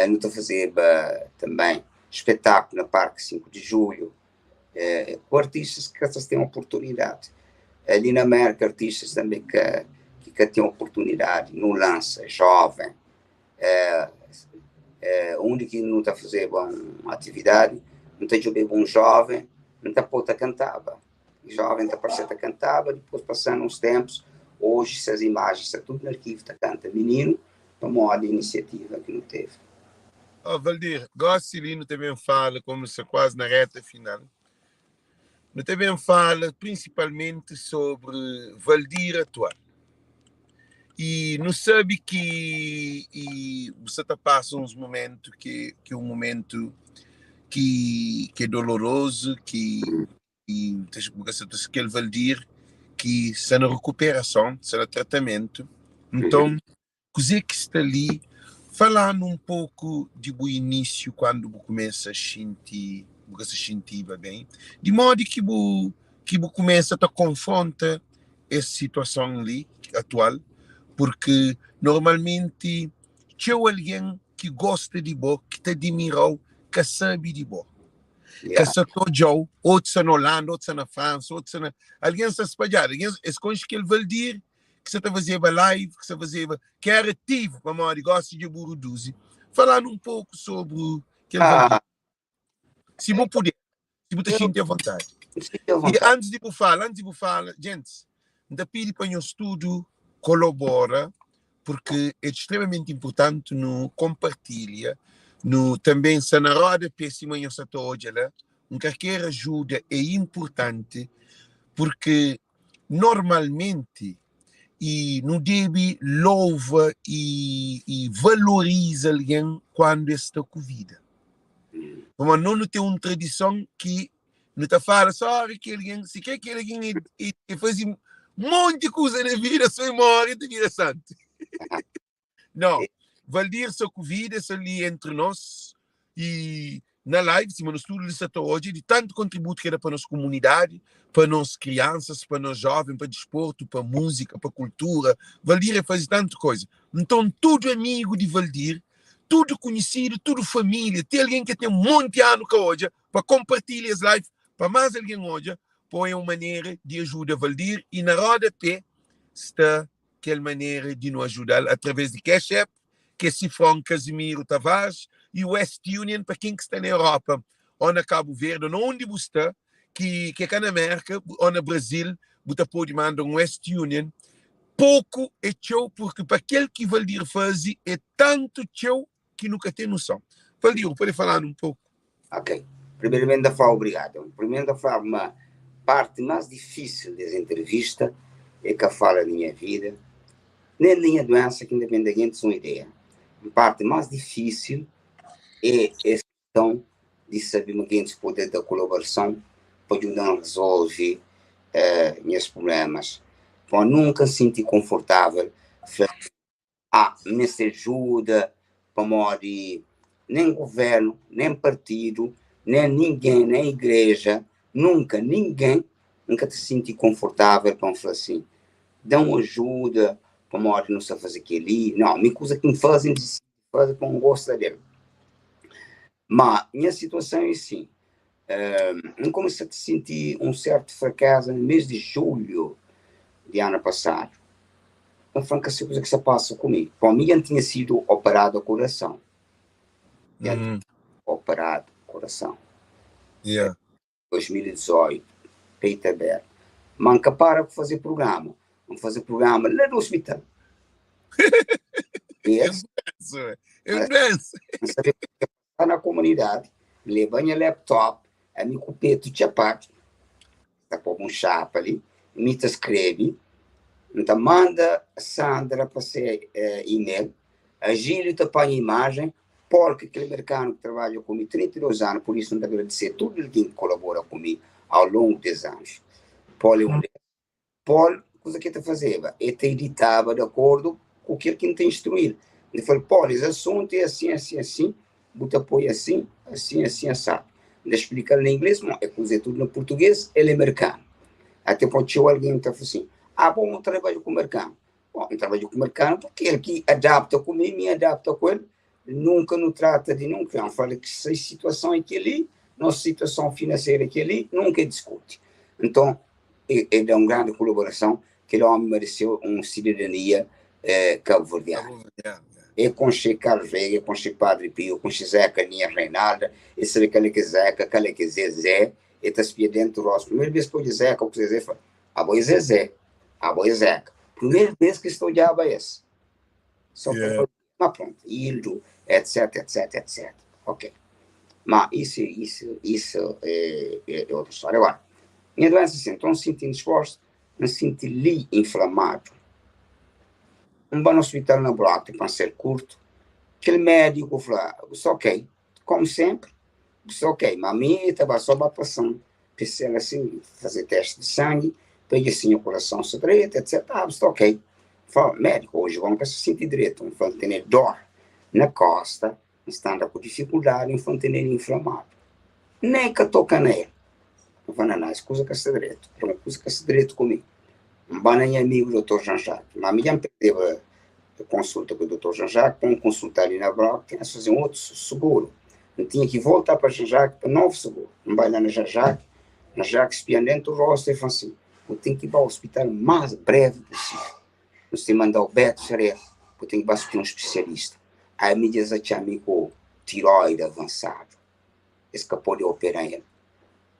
B: não estou a fazer também espetáculo na Parque 5 de Julho, com artistas que têm oportunidade. Ali na América, artistas também que têm oportunidade, não lança, jovem, onde que não está a fazer uma atividade, não está a jogar um jovem, não está a pôr a cantava. Jovem está parecendo a cantava, depois passando uns tempos, hoje essas imagens, está tudo no arquivo, está canta. Menino, tomou a iniciativa que não teve.
A: Oh, Valdir, Gosselino também fala, como se quase na reta final, não também fala principalmente sobre Valdir atual. E não sabe que e você tá passa uns momentos que é um momento que é doloroso, que e você tem aquele Valdir que está na recuperação, está no tratamento. Então, o que está ali, falando um pouco de o início, quando você começa a sentir, você se sentir bem, de modo que você começa a te confronta essa situação ali, atual, porque normalmente tinha alguém que gosta de você, que te admira, que sabe de você. Que se tojou, outro está na Holanda, outro está na França, outro está na... Alguém está espalhado, alguém esconde que ele Valdir, que você está fazendo live, que você fazia, que era ativo, para mim, gosta de Buruduzi. Falando um pouco sobre aquele Valdir. Se você puder, se você sentir à vontade. E antes de você falar, gente, ainda pedi para o estudo colabora, porque é extremamente importante no compartilha, no também se na roda péssima em hoje lá, um qualquer ajuda é importante, porque normalmente e não deve louva e valoriza alguém quando está com vida. Mas não tem uma tradição que não te fala só que alguém, se quer que alguém e faz um monte de coisa na vida, só morre de vida santa. Não. Valdir sta ku vida, sta li entri nos i na live, sima nos tudu li sta ta odja, di tantu kontributu ki el da pa nos komunidadi, pa nos kriansas, pa nos joven, pa disportu, pa múzika, pa kultura. Valdir el faze tantu koza. Nton, tudu amigu di Valdir, tudu konhisidu, tudu família, ti algen ki ten monti anu ka odja, pa konpartilha es live pa más algen odja, pô é un manera di ajuda Valdir i na roda pé sta kel manera di nu ajuda-l através di Cash App, ki é Sifron Casimiro Tavares, i West Union pa ken ki sta na Europa ô na Kabu Verdi ô na undi bu sta ki ki é ka na Merka ô na Brazil, bu ta pode manda un West Union. Poku é txeu purki pa kel ki Valdir faze é tantu txeu ki nu ka ten noson. Valdir, bu pode fala-nu un poku?
B: Ok. Primeiramente, ta fla obrigado. Primeiro, ta fla ma parte mais difícil dessa entrevista é que fala da minha vida, nem da minha doença, que ainda bem da gente uma ideia. A parte mais difícil é a questão de saber que a gente pode dar colaboração para ajudar a resolver meus problemas. Para nunca se sentir confortável, ah, meste ajuda, pamodi nem governo, nem partido, nem ninguém, nem igreja, nunca ninguém nunca te sentir confortável para falar assim, dá uma ajuda, pamodi não sei fazer aquilo ali. Não, minha coisa que me fazem, fazer com gosto dele. Mas minha situação é assim, eu comecei a sentir um certo fracasso no mês de julho de ano passado. Eu falei que essa coisa que se passa comigo. Para mim, eu tinha sido operado ao coração. Operado ao coração. 2018, peito aberto. Manca para para fazer programa. Vamos fazer programa lá do hospital.
A: Yes. É doença.
B: Saber que na comunidade, leva minha laptop, a mim com o peito chapado, tá com um chapa ali, me te escreve, então manda a Sandra para ser e-mail, a Gílio te põe a imagem, porque aquele americano que trabalha comigo 32 anos, por isso não te agradecer tudo alguém que colabora comigo ao longo dos anos. Paul é um deles. Paul, coisa que te fazia, ele te editava de acordo com aquilo que te instruído. Ele falou, Paul, esse assunto é assim, assim, assim, bota apoio assim, assim, assim, assado. Ele explica em inglês, mas é coisa tudo no português, ele é americano. Até pode ser alguém que fala assim, ah, bom, eu trabalho com o americano. Bom, eu trabalho com o americano porque ele que adapta comigo, me adapta com ele, nunca não trata de nunca. Não fala que essa situação é aqui nossa situação financeira é aqui nunca discute. Então, é uma grande colaboração que ele homem mereceu uma cidadania cabo-verdiana. É com o Carlos Veiga, com o Padre Pio, com o Zeca Ninha Reinalda, e sabe que ele que Zeca, que ele que Zezé, e está se dentro do rosto. Primeira vez que eu Zeca, o Zezé fala, a boa Zezé, a boa Zeca. Primeira vez que estou de aba esse. Só que, mas pronto, Hildo, etc, etc, etc. Ok. Mas isso é outra história. Agora, minha doença, assim, estou me sentindo disposto, me sinto ali inflamado. Um bom hospital na Bloco, para ser curto, aquele médico falou, só ok, como sempre, só ok, mas a minha estava só uma pressão, pensei assim, fazer teste de sangue, peguei assim o coração se direito, etc, ah, está ok. Falei, médico, hoje vamos se sentir direito, vamos ter dor na costa, está com dificuldade, vamos ter inflamado. Nem que toca nele. Eu falei, não, não, coisa que está direito, é uma coisa que está direito comigo. Um bom amigo, doutor Jean-Jacques, mas me perdeu a consulta com o doutor Jean-Jacques, para um consultar ali na Broca, tinha que fazer um outro seguro. Eu tinha que voltar para Jean-Jacques, para novo seguro. Não vai lá na Jean-Jacques, Jean-Jacques espiando dentro do rosto e falou assim, eu tenho que ir para o hospital o mais breve possível. Você mandar o Beto Ferreira, eu tenho que ir para um especialista. Aí me diz a mim com tiroide avançado. Esse que pode operar ele.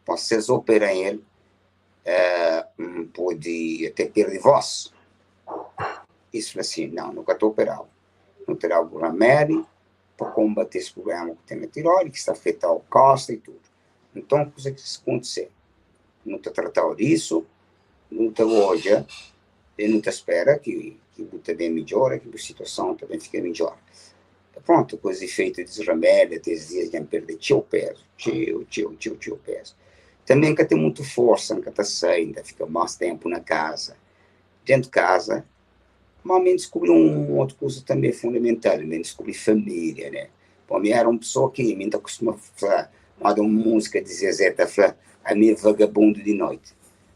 B: Vocês operam ele, pode até perder voz. Isso assim, não, nunca estou operado. Não terá algum remédio para combater esse problema que tem na tiroide, que está afetando o costa e tudo. Então, coisa que se acontecer? Não está tratado disso, não está hoje, e não te espera que também melhore, que a situação também fique melhor. Pronto, com os efeitos desse remédio, até esses dias de perder teu peso, teu peso. Também que tem muita força, que está saindo, fica mais tempo na casa. Dentro de casa, Má mi diskubri un otu kuza tanbê fundamental, mi diskubri família, né? Bom, mi éra un pesoa ki mi ta kustuma fla, moda un múzika di Zezé ta fla, ami é vagabundu di noiti.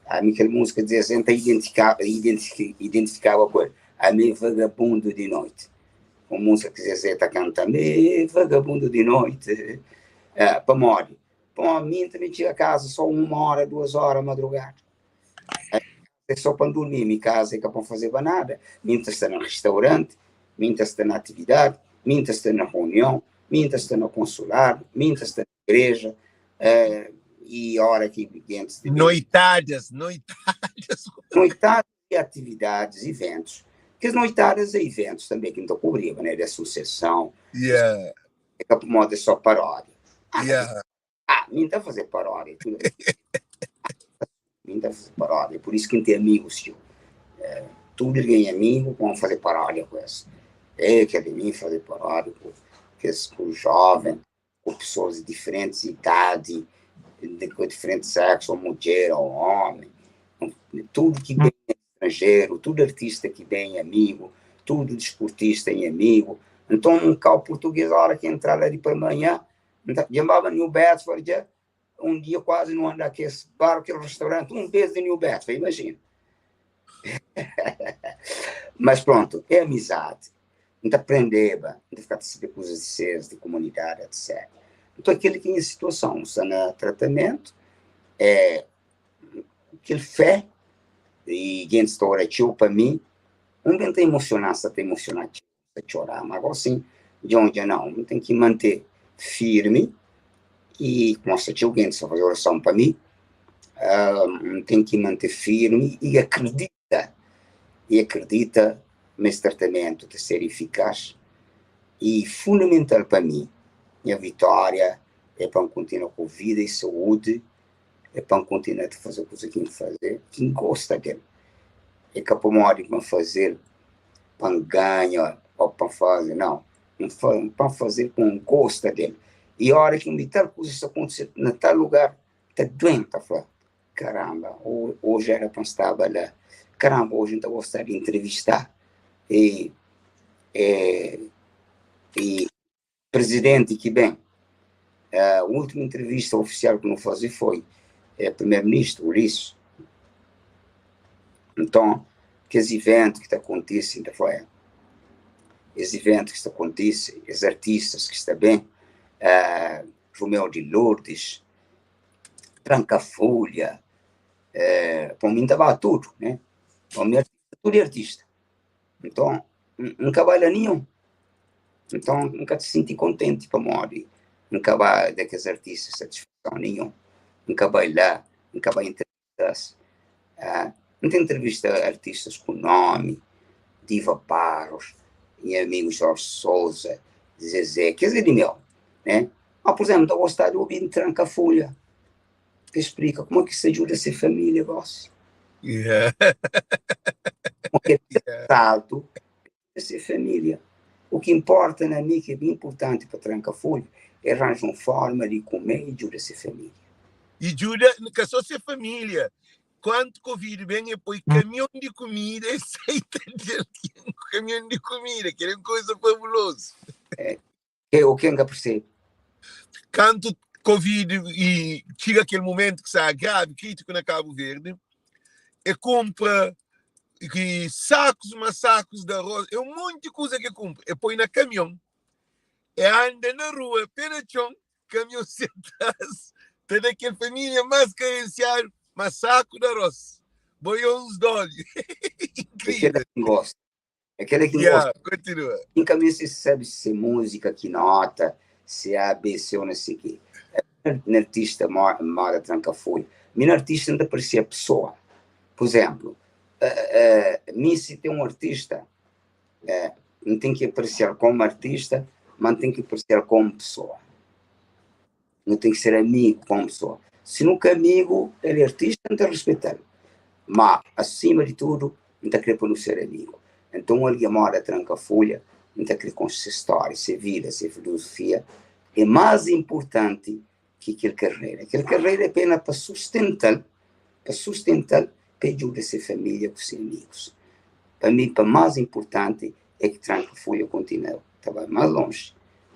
B: Ami kel múzika di Zezé N ta identifikaba ku el, ami é vagabundu di noiti. Un múzika ki Zezé ta kanta, ami é vagabundu di noiti. Pamodi? Pamodi mi N ta ben txiga kaza só uma óra, duas óra madrugada. É só pa N durmi, mi kaza é ka pa N fazeba nada. Mi N ta sta na restauranti, mi N ta sta na atividadi, mi N ta sta na reunion, mi N ta sta na konsuladu, mi N ta sta na igreja, i ora ki gentis di.
A: Noitadas, noitadas.
B: Noitadas e atividadis, iventus. Kes noitadas é iventus tanbe ki N ta kubriba, né, di asosiason.
A: Yeah.
B: É ka pamodi é só paródia.
A: Yeah.
B: Ah, mi N ta faze paródia tudu. Mi N ta faze paródia, pur isu ki N ten amigus txeu. Eh, tudu algen é amigu pa N faze paródia ku es. Eh, kel di mi faze paródia ku kes ku jóven, ku pesoas di diferentis idadi, di ku diferenti seksu, ou mudjer ou ómi. Tudu ki ben é stranjeru, tudu artista ki ben é amigu, tudu disportista é nha amigu. Nton, un kau purtugês óra ki entra la di palmanhã, Nta, dja N baba New Bedford dja, un dia kuazi nu anda kes bar, kel restauranti, un bes di New Bedford, imajina. Mas prontu, é amizadi. N ta prendeba, N ta fika ta sabe kuzas di ses, di komunidadi, etc. Nton, kel ki é nha situason, N sta na tratamentu, é kel fé, i gentis ta ora txeu pa mi, un ben ta emosiona, sa ta emosiona txeu. ta txora ma gosi djon dja nau n ten ki mante firmi i mostra txeu gentis ta faze orason pa mi n ten ki mante firmi i akredita i akredita ma es tratamentu ta ser efikas i fundamental pa mi nha vitória é pa n kontinua ku vida i saúdi é pa n kontinua ta faze kuza ki n faze ki n gosta del é ka pamodi pa n faze-l pa N ganha ô pa N faze, nau. N pa N faze-l pa N gosta del. I óra ki N di tal kuza sta kontise na tal lugar, ta duen, ta fla, Karamba, oji éra pa N staba la. Karamba, oji N ta gosta di intrivista e e Presidenti ki ben. Últimu intrivista ofisial ki nu faze foi Primeru-Ministru Ulisses. Nton, kes iventu ki ta kontise, N ta fla, es iventu ki sta kontise, es artistas ki sta ben, Romeu di Lourdes, Tranka Fulha, pa mi N ta ba tudu, né? Pa mi tudu é artista. Nton, N ka ba la ninhun. Nton, N ka ta sinti kontenti pamodi N ka ba da kes artista satisfason ninhun. N ka bai la, N ka bai intrivista-s. N ta intrivista artistas ku nomi, Diva Barros, nha amigu Jorge Sousa, Zezé, kes é di meu, né? Má, pur izénplu, N ta gosta di obi Tranka Fulha. Ta explika kuma ki sta djuda se familia gosi.
A: Yeah.
B: Kuma ki el saltu se familia. O ki importa na mi, ki é bem importanti pa tranka folha, é ranja un forma di kume i djuda se familia.
A: I djuda ka so se familia. Kuantu Covid ben, e poi kamion di kumida, e sai ta del kamion di kumida, kel é un koza fabulozu.
B: É, É o ke N ka persebe.
A: Kantu Covid i txiga kel momentu ki sta gravi, kritiku na Kabu Verdi, e kunpra ki sakus ma sakus di arroz, é un monti kuza ki e kunpra, e poi na kamion, e anda na rua pé na txon, kamion se tras, ta da kel familia mas karensiadu ma saku di arroz, boions di óleo.
B: Inkrivel. É kel-la ki N
A: Yeah,
B: gosta.
A: kontinua.
B: N ka meste sabe se é múzika ki nota, se é A, B, C ou não sei quê. N artista moda tranka-folha. Mi na artista N ta apresia pesoa. Pur izénplu, mi si ten un artista, N ten ki apresia-l komu artista, ma N ten ki apresia-l komu pesoa. Nu ten ki ser amigu komu pesoa. Si nu ka amigu, el é artista, N ta rispeta-l. Má, asima di tudu, N ta krê pa nu ser amigu. Nton, un algen moda tranka fulha, N ta krê konxe se stória, se vida, se filozofia. É más inpurtanti ki kel karera. Kel karera é pena pa sustenta-l, pa sustenta-l, pa e djuda se família ku se amigus. Pa mi, pa más inpurtanti é ki Tranka Fulha kontinua ta bai más lonji,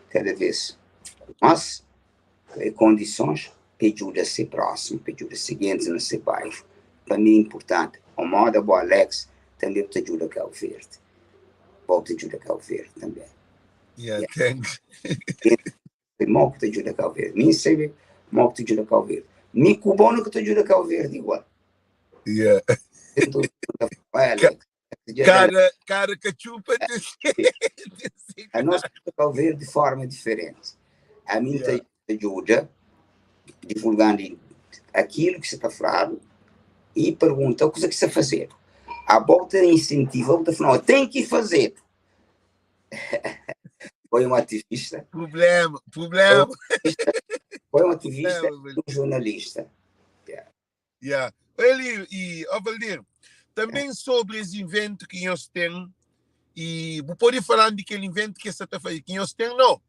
B: kada vês ku más kondisons pa e djuda se prósimu, pa e djuda se gentis na se bairu. Pa mi, inpurtanti, ô moda bo Alex, tanbe bu ta djuda Kabu Verdi, bo bu ta djuda Kabu Verdi tanbe.
A: Yeah, thanks.
B: Mo ki ta djuda Kabu Verdi? Mi sabe mo ki ta djuda Kabu Verdi. Mi ku bo no ki ta djuda Kabu Verdi igual.
A: Yeah. Kada, kada katxupa tem
B: se. A nós Kabu Verdi de forma diferente. A mim yeah. ta ajuda divulgando aquilo que se está falando e pergunta o que está fazendo. A volta incentiva, a volta fala, tem que fazer. Foi um ativista.
A: Problema, problema.
B: Foi um ativista e um jornalista.
A: Yeah. Yeah. Ele e ó Valdir, também sobre esse invento que nós tem e vou poder falar de aquele invento que está fazendo, que nós tem não,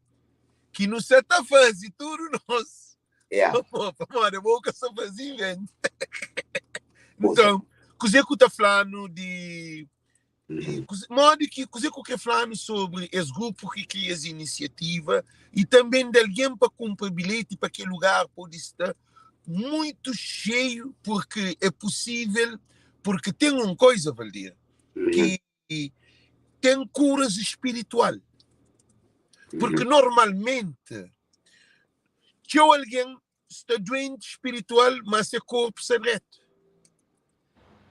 A: que não se está fazendo tudo nós.
B: Yeah.
A: Pô, mano, boca só fazer invento. Então, o que está falando de Modi ki, kuzê ku krê fla-nu sobri es grupu ki kria es inisiativa i tanbê di algen pa kunpra bilheti pa kel lugar pode sta muitu xeiu purki é pusível purki ten un koiza Valdir ki ten kuras spiritual purki normalmenti txeu algen sta duenti spiritual ma se korpu sta dretu.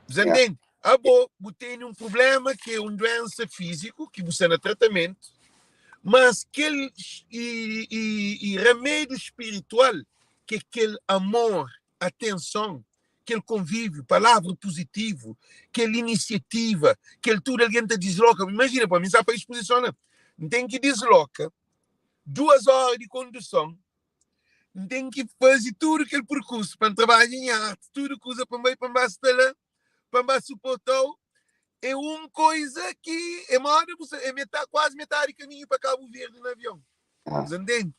A: Bu ntende? Abo bu tene un prublema ki é un duensa fíziku ki bu sta na tratamentu, mas kel i, i, i remédiu spiritual ki é kel amor, atenson, kel konvíviu, palavra puzitivu, kel inisiativa, kel tudu algen ta disloka. Imajina pa mi, N sta pa ispozison la, N ten ki disloka duas óra di konduson N ten ki faze tudu kel perkursu pa N trabadja nha arti, tudu kuza pa N bai pa N ba sta la, pa N ba suporta-u, é un koiza ki é moda bu sa, é metadi, kuazi metadi kaminhu pa Kabu Verdi na avion. Bu ntende?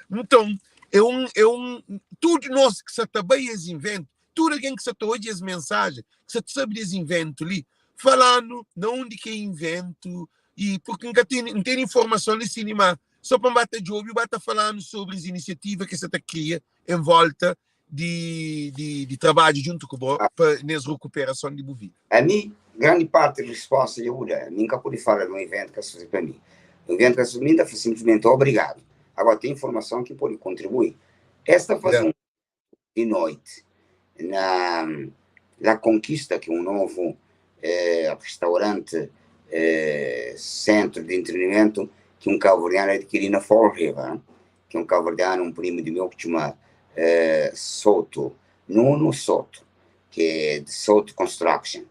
A: Nton, é un, é un, tudu nos ki sa ta bai es inventu, tudu algen ki sa ta odja es mensajen, ki sa ta sabe di es inventu li, fala-nu na undi ki é inventu, i purki N ka tene, N tene informason li sin, ma Só pa N ba ta djobe, ba ta fala-nu sobri es inisiativa ki es sa ta kria en volta di di di trabadju djuntu ku bo pa nes rukuperason di bu vida.
B: Ami, grandi parti di risposta dja bu da. Ami N ka pudi fala di un iventu ka sta faze pa mi. Un iventu ka sta faze pa mi, N ta fla sinplismenti obrigadu. Agora, ten informason ki pudi kontribui. Es ta faze un di noiti na La Conquista, ki é un novu restauranti, sentru di entretenimento ki un kabuverdianu adkiri na Fall River, ki é un kabuverdianu, un primu di meu ki txoma Soto, Nuno Soto, ki é di Soto Construction.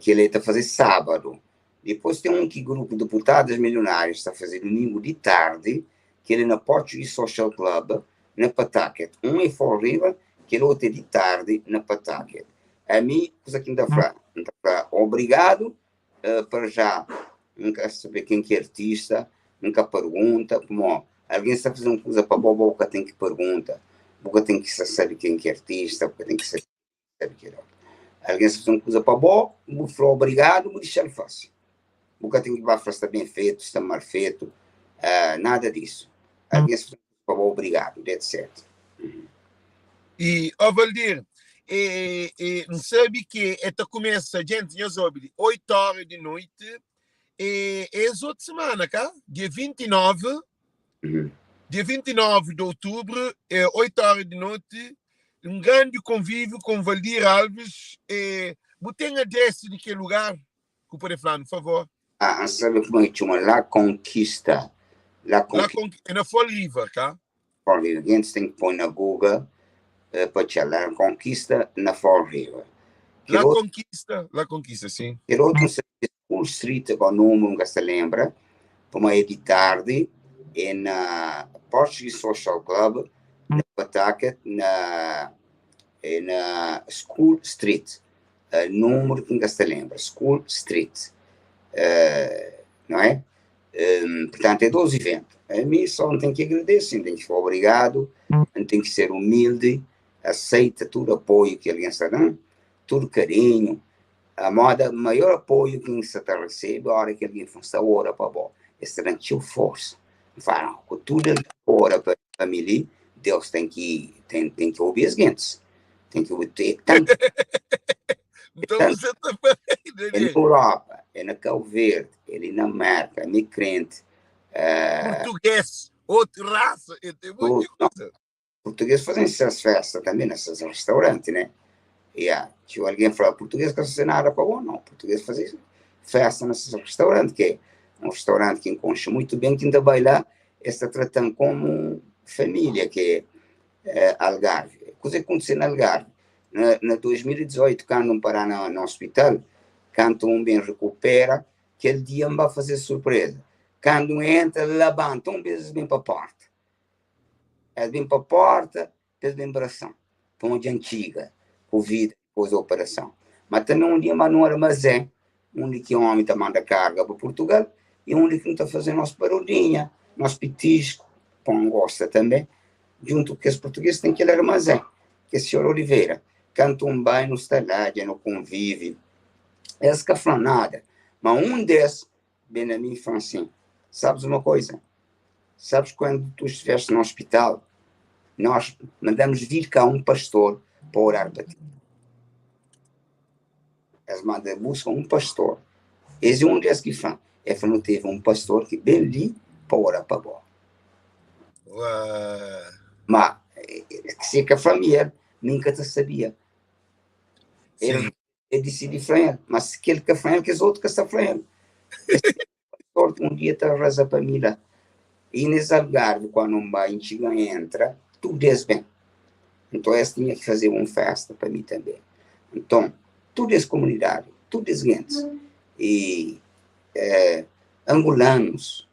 B: Kel-li el ta faze sábadu. Dipôs ten un ki grupu Deputadas Milionárias ta faze dumingu di tardi, kel é na Portuguese Social Club, na Pawtucket. Un é Fall River, kel otu é di tardi na Pawtucket. Ami, kuza ki N ta fla? N ta fla obrigadu para já. N ka sabe ken ki é artista, N ka pergunta, pamó algen sta faze un kuza pa bo, bo ka ten ki pergunta, bu ka ten ki sabe ken ki é artista, bu ka ten ki sabe. Sabe ki não. Alguém se faz uma coisa para bom, bu fala obrigado, bu deixa ele fazer. Bu ka tem que falar está bem feito, está mal feito, nada disso. Alguém se faz para bom, obrigado, that's it.
A: E, ó Valdir, e, e, N sabe que é ta começa, gente, nhos obi, 8 horas de noite, e, é es outra semana, cá? Dia 29, Dia 29 de outubro, é 8 horas de noite, um grande convívio com Valdir Alves. É, bu tem adresse de que lugar? Que pode falar, por favor.
B: Ah, sabe como é que chama? La Conquista.
A: La Conquista. La é na Fall River, tá?
B: Fall River. A gente tem que pôr na Google para te La Conquista na Fall River.
A: La Conquista, La Conquista, sim.
B: Aquele outro School Street, agora o número nunca se lembra, para é de tarde, é na Portuguese Social Club, na Pawtucket, na, é na School Street. Uh, número que nunca se lembra, School Street. Uh, não é? Um, portanto, é dois eventos. A mim só não tem que agradecer, não tem que falar obrigado, não tem que ser humilde, aceita todo o apoio que alguém está dando, todo carinho. A moda maior apoiu ki N sta ta resebe ora ki algen fla N sta ora pa bo, es ta da-m txeu forsa. N fla, Nau, ku tudu algen ki ora pa mi li, Deus ten ki ten ten ki obi es gentis. Ten ki obi é tantu é
A: Nton
B: tantu
A: bu sa ta fla,
B: é na
A: Daniel.
B: Europa, é na Cabo Verde, é li na Merka, ami é krenti,
A: Purtuguês, otu rasa, e ten monti
B: tudu.
A: kuza.
B: Português fazem essas festas também, nesses restaurantes, né? Yeah. Se alguém falar português, que não nada para bom, não. Português fazem festa nesses restaurantes, que é um restaurante que enconcha muito bem, que ainda vai lá, está tratando como família, que é, é Algarve. Coisa que aconteceu na Algarve. Na, na 2018, quando um parar no, no hospital, quando um bem recupera, aquele dia me vai fazer surpresa. Quando entra, levanta um beijo bem para a porta. Es ben pa porta pa es ben brasan pa odja antiga ku vida dipos di operason. Ma tanbe un dia ma nu armazén undi ki omi ta manda karga pa Purtugal i undi ki nu ta faze nos parodinha, nos pitisku, pa un gosta tanbe, djuntu ku kes purtuges ten kel armazén ki é Senhor Oliveira. Kantu un bai nu sta la dja nu konvivi, es ka fla nada, ma un des Ben a mim e fala assim: Sabes uma coisa? Sabes quando tu estiveste no hospital, nós mandamos vir cá um pastor para orar para ti. Eles mandam, buscam um pastor. Esse é um deles que fala. Ele falou, teve um pastor que bem ali para orar para bó.
A: Uau.
B: Mas, se que a família nunca te sabia. Ele
A: Sim.
B: El disidi fla el, ma si kel ka fla el, kes otu ka sta fla el. Es sorti un dia ta reza pa mi la. I nes Algarvi, kuandu N bai, N txiga N entra, tudu es ben. Nton es tinha ki fazeba un festa pa mi tanbe. Nton, tudu es komunidadi, tudu es gentis, i angulanus,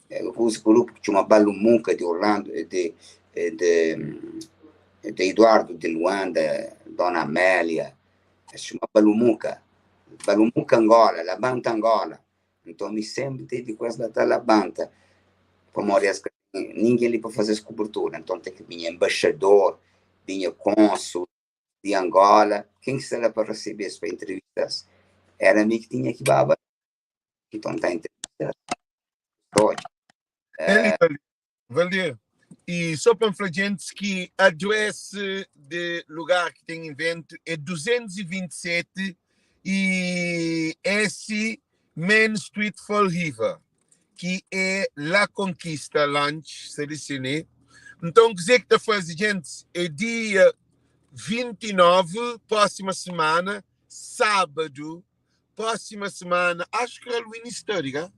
B: es grupu ki txoma Balumuka di Orlando, di di di Eduardo di Luanda, Dona Amélia, es txoma Balumuka, Balumuka Angola, labanta Angola. Nton mi senpri teve ku es la ta labanta, pamodi es ka ten ningen li pa faze-s kubertura, nton ten ki binha enbaxador, binha konsul di Angola, ken ki sta la pa resebe-s, pa entrevista-s? Era mi ki tinha ki baba. Então tá entrevista.
A: É... Valdir, e só para falar gente que adresse de lugar que tem evento é 227 e S Main Street Fall River, que é La Conquista Lunch, se Então, dizer que tá fazendo, gente, é dia 29, próxima semana, sábado, Próxima semana, acho que Halloween is 30, ka?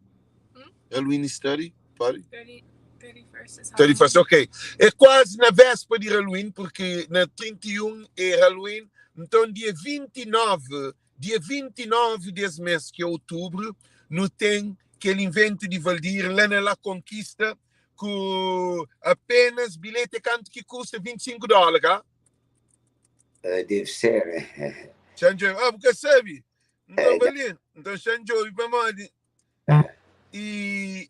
C: Hum?
A: Halloween is 30, pode?
C: 30, 31st is Halloween.
A: 31st, ok. É quase na véspera de Halloween, porque na 31 é Halloween. Então, dia 29, dia 29 desse mês, que é outubro, no tem aquele invento de Valdir lá na La Conquista, com apenas bilhete canto que custa 25 dólares, ka?
B: Deve ser.
A: Xa N djobe. Ah, bu ka sabe? Nton, bali. Nton, xa N djobe pamodi i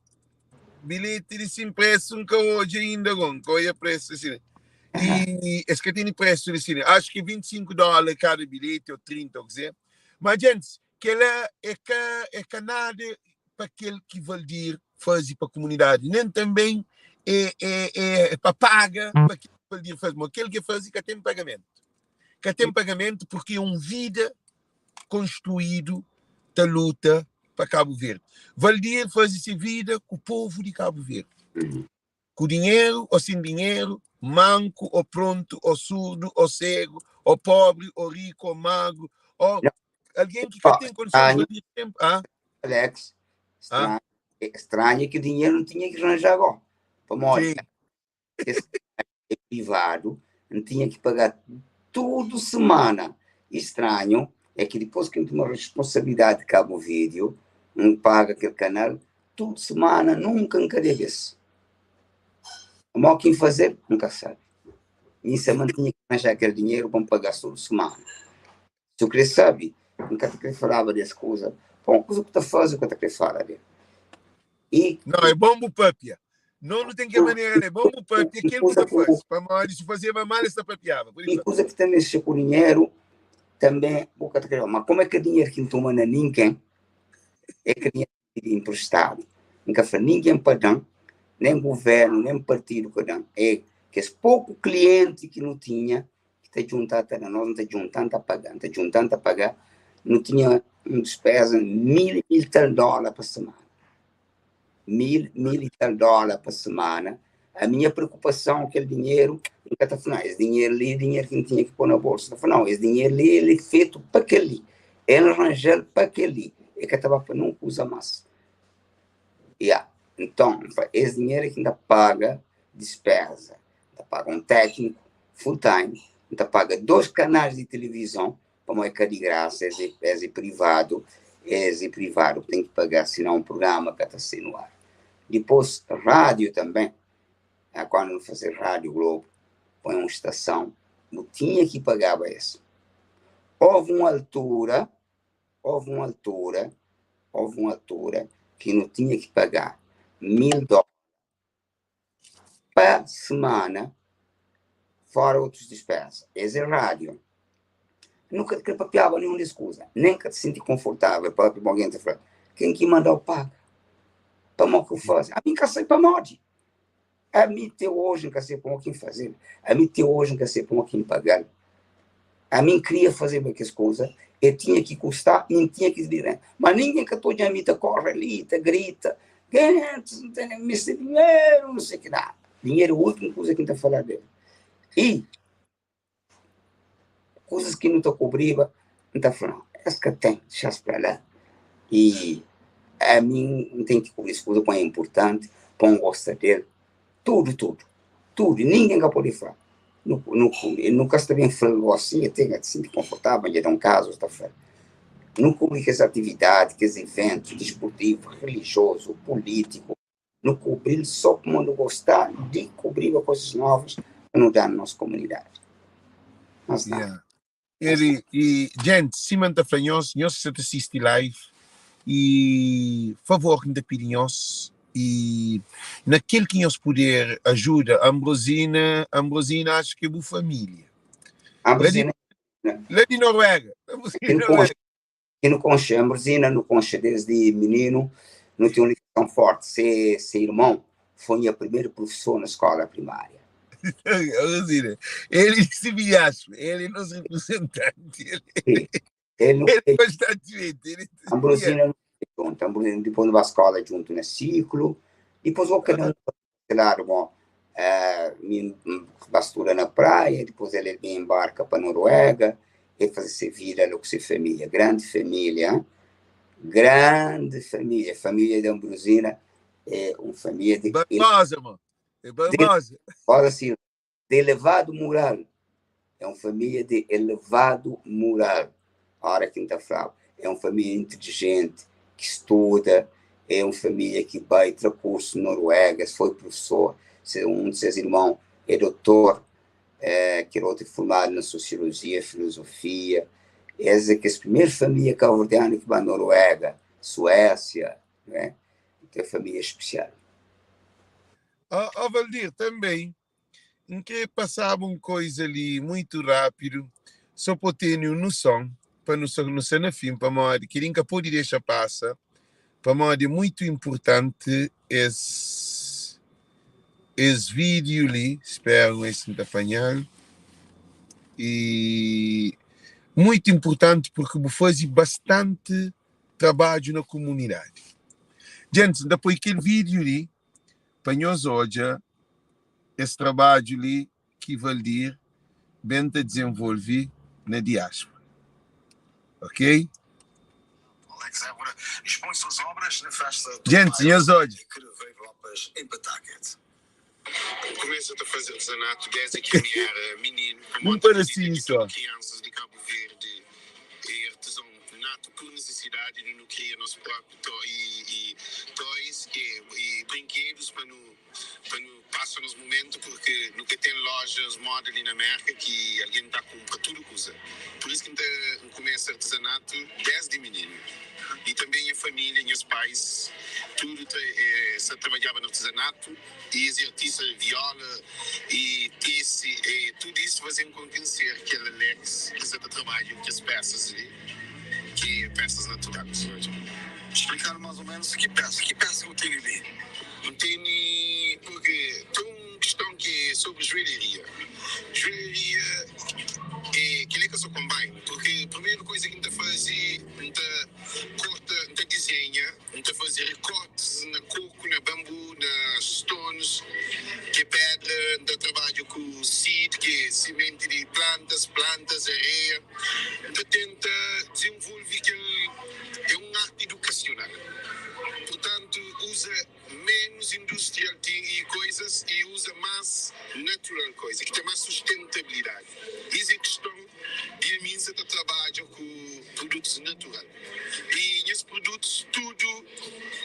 A: bilheti di sin presu N ka odja inda go. N ka odja presu di sin. I es ka tene presu di sin. Acho ki 25 dóla kada bilheti ou 30 ou kuzê. Ma, djentis, kela é ka é ka nada pa kel ki Valdir faze pa komunidadi, nen tanben é é é pa paga pa kel ki Valdir faze. Ma kel ki el faze ka ten pagamentu. Ka ten pagamentu porque é un vida konstruídu ta luta pa Kabu Verdi. Valdir faze se vida ku povu di Kabu Verdi. Ku dinheru ô sen dinheru, manku ô prontu, ô surdu ô segu, ô pobri ô riku ô magru, ô algen ki ka ten kondison, Valdir senpri, ah?
B: Alex, stranhu, stranhu é ki dinheru N tinha ki ranja gó, pamodi es é privadu, N tinha ki paga tudu semana. E stranhu é ki dipôs ki N toma responsabilidadi di Kabu Vídiu, N paga kel kanal tudu semana, nunka N ka debe-s. Mó ki N faze-l, N ka sabe. Mi sama N tinha ki ranja kel dinheru pa N paga-s tudu semana. Si bu krê sabe, N ka ta krê falaba des kuza. Pa un kuza ku ta faze, ku ka ta krê fala del.
A: E Não, é bom bu papia. Não, não tem que maneira, é bom bu papia aquilo que ta faz. Pamodi se fazeba mal, es ta papiaba.
B: E kuza ki ta mexe ku dinheru, Tanbê bu ka ta krê. Ma kome ke dinheru ki N toma na ningen é ke dinheru ki N pidi inprestadu. N ka fla ningen pa da-m, nen guvernu, nen partidu ka da-m. É kes poku klienti ki nu tinha ki ta djunta ta da. Nos nu ta djunta, nu ta paga, nu ta djunta, nu ta paga. Nu tinha un dispeza mil, mil tal dóla pa semana. Mil, mil e tal dóla pa semana. A minha preocupação, kel dinheru, N ka ta fla, es dinheru li é dinheru ki N tinha ki pô na bolsu. N ta fla, não, es dinheru li ele é fetu pa kel-li. El ranja-l pa kel-li. E ka ta ba pa nun kuza más. Ya, nton, N fla, es dinheru é ki N ta paga dispeza. N ta paga un tékniku full time, N ta paga dos kanais di tilivizon, pamodi é ka di grasa, es é, es é privadu, es é privadu, bu ten ki paga, sinau un prugrama ka ta sai no ar. Dipôs, rádiu tanben, kandu nu faze Rádiu Globo, põe un stasãu, bu tinha ki pagaba es. Houve un altura, houve un altura, houve un altura ki nu tinha ki pagá 1000 dólar pa semana, fora otus dispeza. Es é rádiu. Nu ka kre papiaba ninhun des kuza, nen ka ta sinti konfortável papia ku algen ta fla, ken ki manda-u paga? Pamodi ki bu faze? Ami N ka sai pamodi. Ami te oji N ka sai pamodi ki N faze-l. Ami te oji N ka sai pamodi ki N paga-l. Ami N kria fazeba kes kuza, e tinha ki kusta i N tinha ki di ma ningen ka ta odja mi ta kore li, ta grita, Gentis, N tene meste dinheru, não sei ki nada. Dinheru é últimu kuza ki N ta fala del. I kuzas ki nu ta kubriba, N ta fla, es ka ten, dexa-s pra la. I ami N ten ki kubri es kuza, pon é inpurtanti, pon N gosta del. Tudu, tudu, tudu, ningen ka pode fla. Nu, nu, nu ka sta ben fla-l gosi, e ten ka ta sinti konfortável, dja da un kazu, sta fla. Nu kubri kes atividadi, kes iventu disportivu, relijiozu, pulítiku, nu kubri-l so pamodi nu gosta di kubriba kozas novas pa nu da na nos komunidadi. Mas nada.
A: Yeah. Ele, e, gente, sima N ta fla nhos, nhos ki sa ta sisti live, e favor ki N ta pidi nhos, e na kel ki nhos puder ajuda Ambrosina, Ambrosina acho que é bu família. Lá di,
B: Ambrosina,
A: lá di Noruega.
B: ki
A: Ambrosina
B: nu konxe,
A: Noruega.
B: ki nu konxe, Ambrosina nu konxe desdi mininu, nu ten un ligason forti. Se, se irmon foi nha primeru profesor na skola primária.
A: Ambrosina, ele se viaja, ele é nosso representante, ele,
B: Sim, ele nu
A: ele é constantemente, ele, yeah.
B: Ambrosina nu juntu, Ambrosina dipôs nu ba skola juntu na siklu, dipôs o kada un pa se ladu, bon, mi N ba studa na Praia, dipôs el el ben embarka pa Noruega, el faze se vida la ku se família, grandi família, grandi família, família di Ambrosina é un família de
A: Barbosa, mano. É
B: de
A: Barbosa.
B: Barbosa Silva, de elevado moral, é un família de elevado moral, ora ki N ta fla-bu, é un família inteligenti, ki studa, é un família ki bai tra kursu na Noruega, es foi profesor, se un di ses irmon é dotor, kel otu é formadu na sosiolojia, filozofia, es é kes primeru família kabuverdianu ki bai Noruega, Suésia, né? Ten família spesial.
A: Ó, ó Valdir, também N kre pasaba un koiza li muitu rápidu, só pa bu tene un nuson, pa nu sa nu sta na fin, pamodi kel-li N ka pode dexa pasa, pamodi é muitu inpurtanti es es vídiu li, spera un es N ta panha-l, e muitu inpurtanti purki bu faze bastanti trabadju na kumunidadi. Djentis, N ta poi kel vídiu li pa nhos odja es trabadju li ki Valdir ben ta dizenvolve na diáspora. Ok? Djentis, nhos odja. Un padasinhu só. necessidade de nu cria nos próprio to e, e toys que e brinquedos pa nu passa nos momentos, porque nunca tem lojas moda ali na América que alguém está a comprar tudo coisa. Por isso que eu começo artesanato desde menino. E também a família, meus pais, tudo se trabalhava no artesanato e os artistas viola e tece, e tudo isso fazia com que ser aquele Alex que está trabalho com as peças ali, que é peças naturais.
D: Explicar mais ou menos que peça eu tenho ali.
A: Não tem, porque tem uma questão que é sobre joalheria. Joalheria é que é que eu combine, porque a primeira coisa que a gente faz é a gente corta, a gente desenha, a gente faz recortes na coco, na bambu, na stones, que é pedra, a gente trabalha com seed, que é semente de plantas, plantas, areia. A gente tenta desenvolver que é uma arte educacional. Portanto, usa menos industrial e coisas e usa mais natural coisa, que tem mais sustentabilidade. Isso é questão de a mim se trabalha com produtos naturais. E nesses produtos, tudo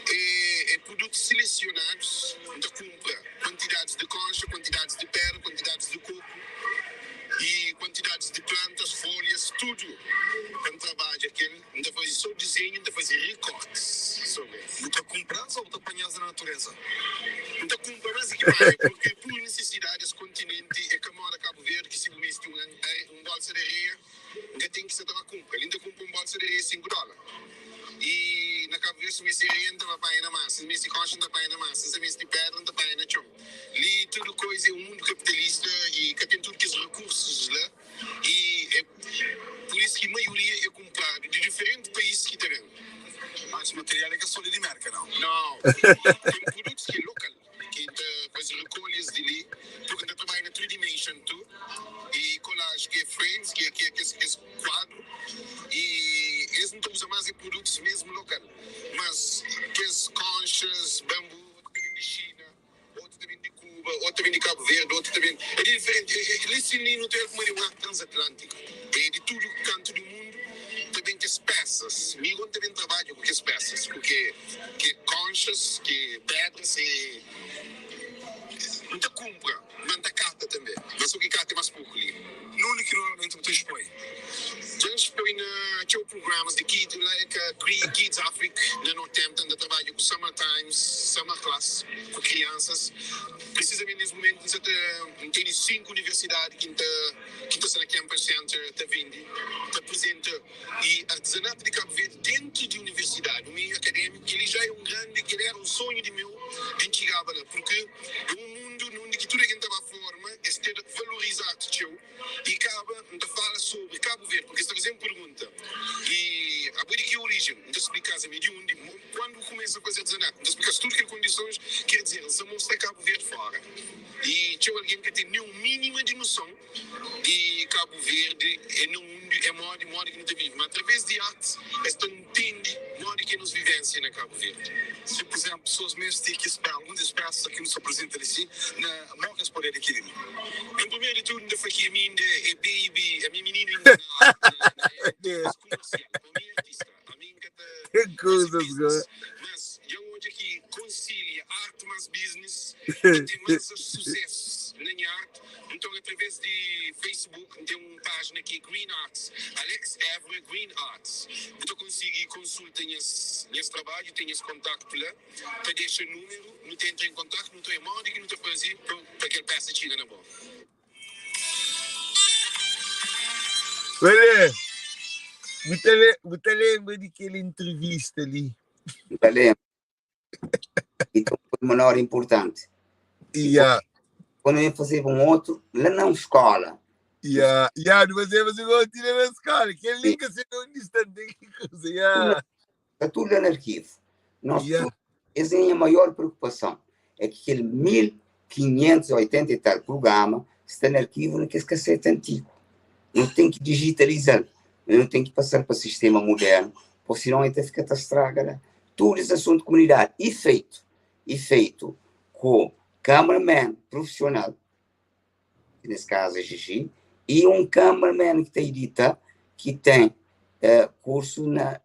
A: é produtos selecionados, então compra quantidades de concha, quantidades de pedra, quantidades de coco e quantidades de plantas, folhas, tudo. Quando trabalha aquele, então faz só desenho, então faz recortes sobre.
D: Você compras ou você apanhas na natureza?
A: Então compra mais que vai, porque por necessidade esse continente é que mora Cabo Verde, que se você um bolsa de areia, ainda tem que se dar compra. Ele ainda compra um bolsa de areia 5 dólares. E na Cabo Verde, se me areia, ainda vai na massa, se me concha, ainda vai na massa, se me pedra, ainda vai na chão. Ali tudo coisa é um mundo capitalista e que tem tudo que os recursos lá. E é por isso que a maioria é comprado de diferentes países que também.
D: Mas esse material é que é só de marca, não?
A: Não. Tem produtos que é local, que faz recolhas de ali, porque ainda trabalha na 3 dimension tu, e collage que é frames, que é esse quadro, e eles não usam mais em produtos mesmo local, mas que as conchas, bambu, outro vem de China, outro também de Cuba, outro vem de Cabo Verde, outro também. É diferente. É, não tem como um transatlântico. É de tudo canto do mundo também que as peças. Migon também trabalha com as peças, porque que conchas, que pedras e não te compra, mas te carta também. Mas o que carta é mais pouco ali.
D: No que normalmente você expõe?
A: Já expõe na tinha programas de kids, like Kids Africa, na Northampton, de trabalho com Summer Times, Summer Class, com crianças. Precisamente nesse momento, você tem cinco universidades que está na Campus Center, está vindo, está apresenta e artesanato de Cabo Verde dentro de universidade, um meio acadêmico, que ele já é um grande, que ele era um sonho de meu, de chegava lá, porque é um mundo onde que tudo que estava forma é ter valorizado teu e acaba, então fala sobre Cabo Verde, porque está fazendo pergunta. E a de que origem? Então explica a mim de onde, quando começa a fazer artesanato, então explica tudo que é condições, quer dizer, se mostra Cabo Verde fora. E tinha alguém que tem nenhum mínima de noção de Cabo Verde é no mundo, é modo que não te vive, mas através de arte, esta entende modo que nos vivência na Cabo Verde.
D: Se, por exemplo, pessoas mesmo têm que esperar algumas peças que nos apresenta assim, na mogas poder adquirir.
A: Em primeiro de tudo, ainda foi que a minha é baby, a minha menina ainda na comercial, a minha artista, a minha
E: Que coisas,
A: Mas eu hoje aqui concilia arte mais business e tem mais sucesso na minha arte. Então, através de Facebook, tem uma página aqui, Green Arts, Alex Évora Green Arts. Então, consegui consulta nesse trabalho, tem esse contacto lá, te deixa o número, não te entra em contato, não tem modo que não te fazer para que ele peça chega na boa.
E: Olha, você lembra daquela entrevista ali?
B: Não lembro. Então foi uma hora importante. Quando eu ia fazer um outro, lá na escola.
E: Yeah, não fazia um outro na escola. Que liga se não instante que coisa. Yeah.
B: Está tudo lá no arquivo. Nós, tudo, essa é a minha maior preocupação. É que aquele 1580 e tal programa está no arquivo naquele cassete antigo. Não tem que digitalizar. Não tem que passar para o sistema moderno, porque senão ainda fica a estraga. Né? Tudo esse assunto de comunidade. E feito com cameraman profissional, que nesse caso é Gigi, e um cameraman que tem edita, que tem curso na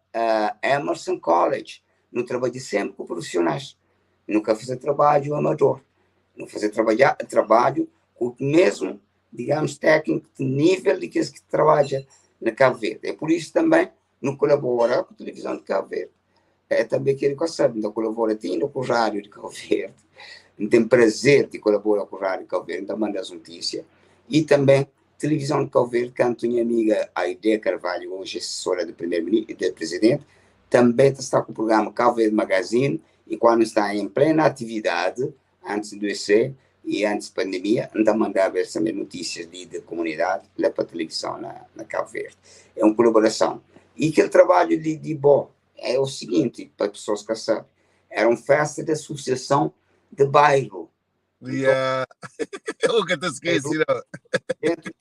B: Emerson College. Nu trabadja sénpri ku profissionais. Nu ka faze trabadju amador. Nu faze trabadja, trabadju ku mesmu, digamos, tékniku di nível di kes ki trabadja na Cabo Verde. É pur isu tanbê nu kolabora ku televizon di Cabo Verde. É tanbê kel ki sabe, nu ta kolabora ti inda ku rádiu di Cabo Verde. N ten prazer di kolabora ku rádiu di Cabo Verde, N ta manda-s notísia. I tanbê televizon di Cabo Verde, kantu nha amiga Aide Carvalho, oji asesora di primeru-ministru, di presidenti, tanbê ta sta ku prugrama Cabo Verde Magazine, i kuandu N sta en plena atividadi, antis di adoese i antis di pandemia, N ta mandaba es tanbê notísias di di komunidadi la pa televizon na na Cabo Verde. É un kolaborason. I kel trabadju di di bo é o siginti, pa pesoas ka sabe, era un festa di asosiason di bairu.
A: Yeah. Eu ka ta skese, não.
B: Dentro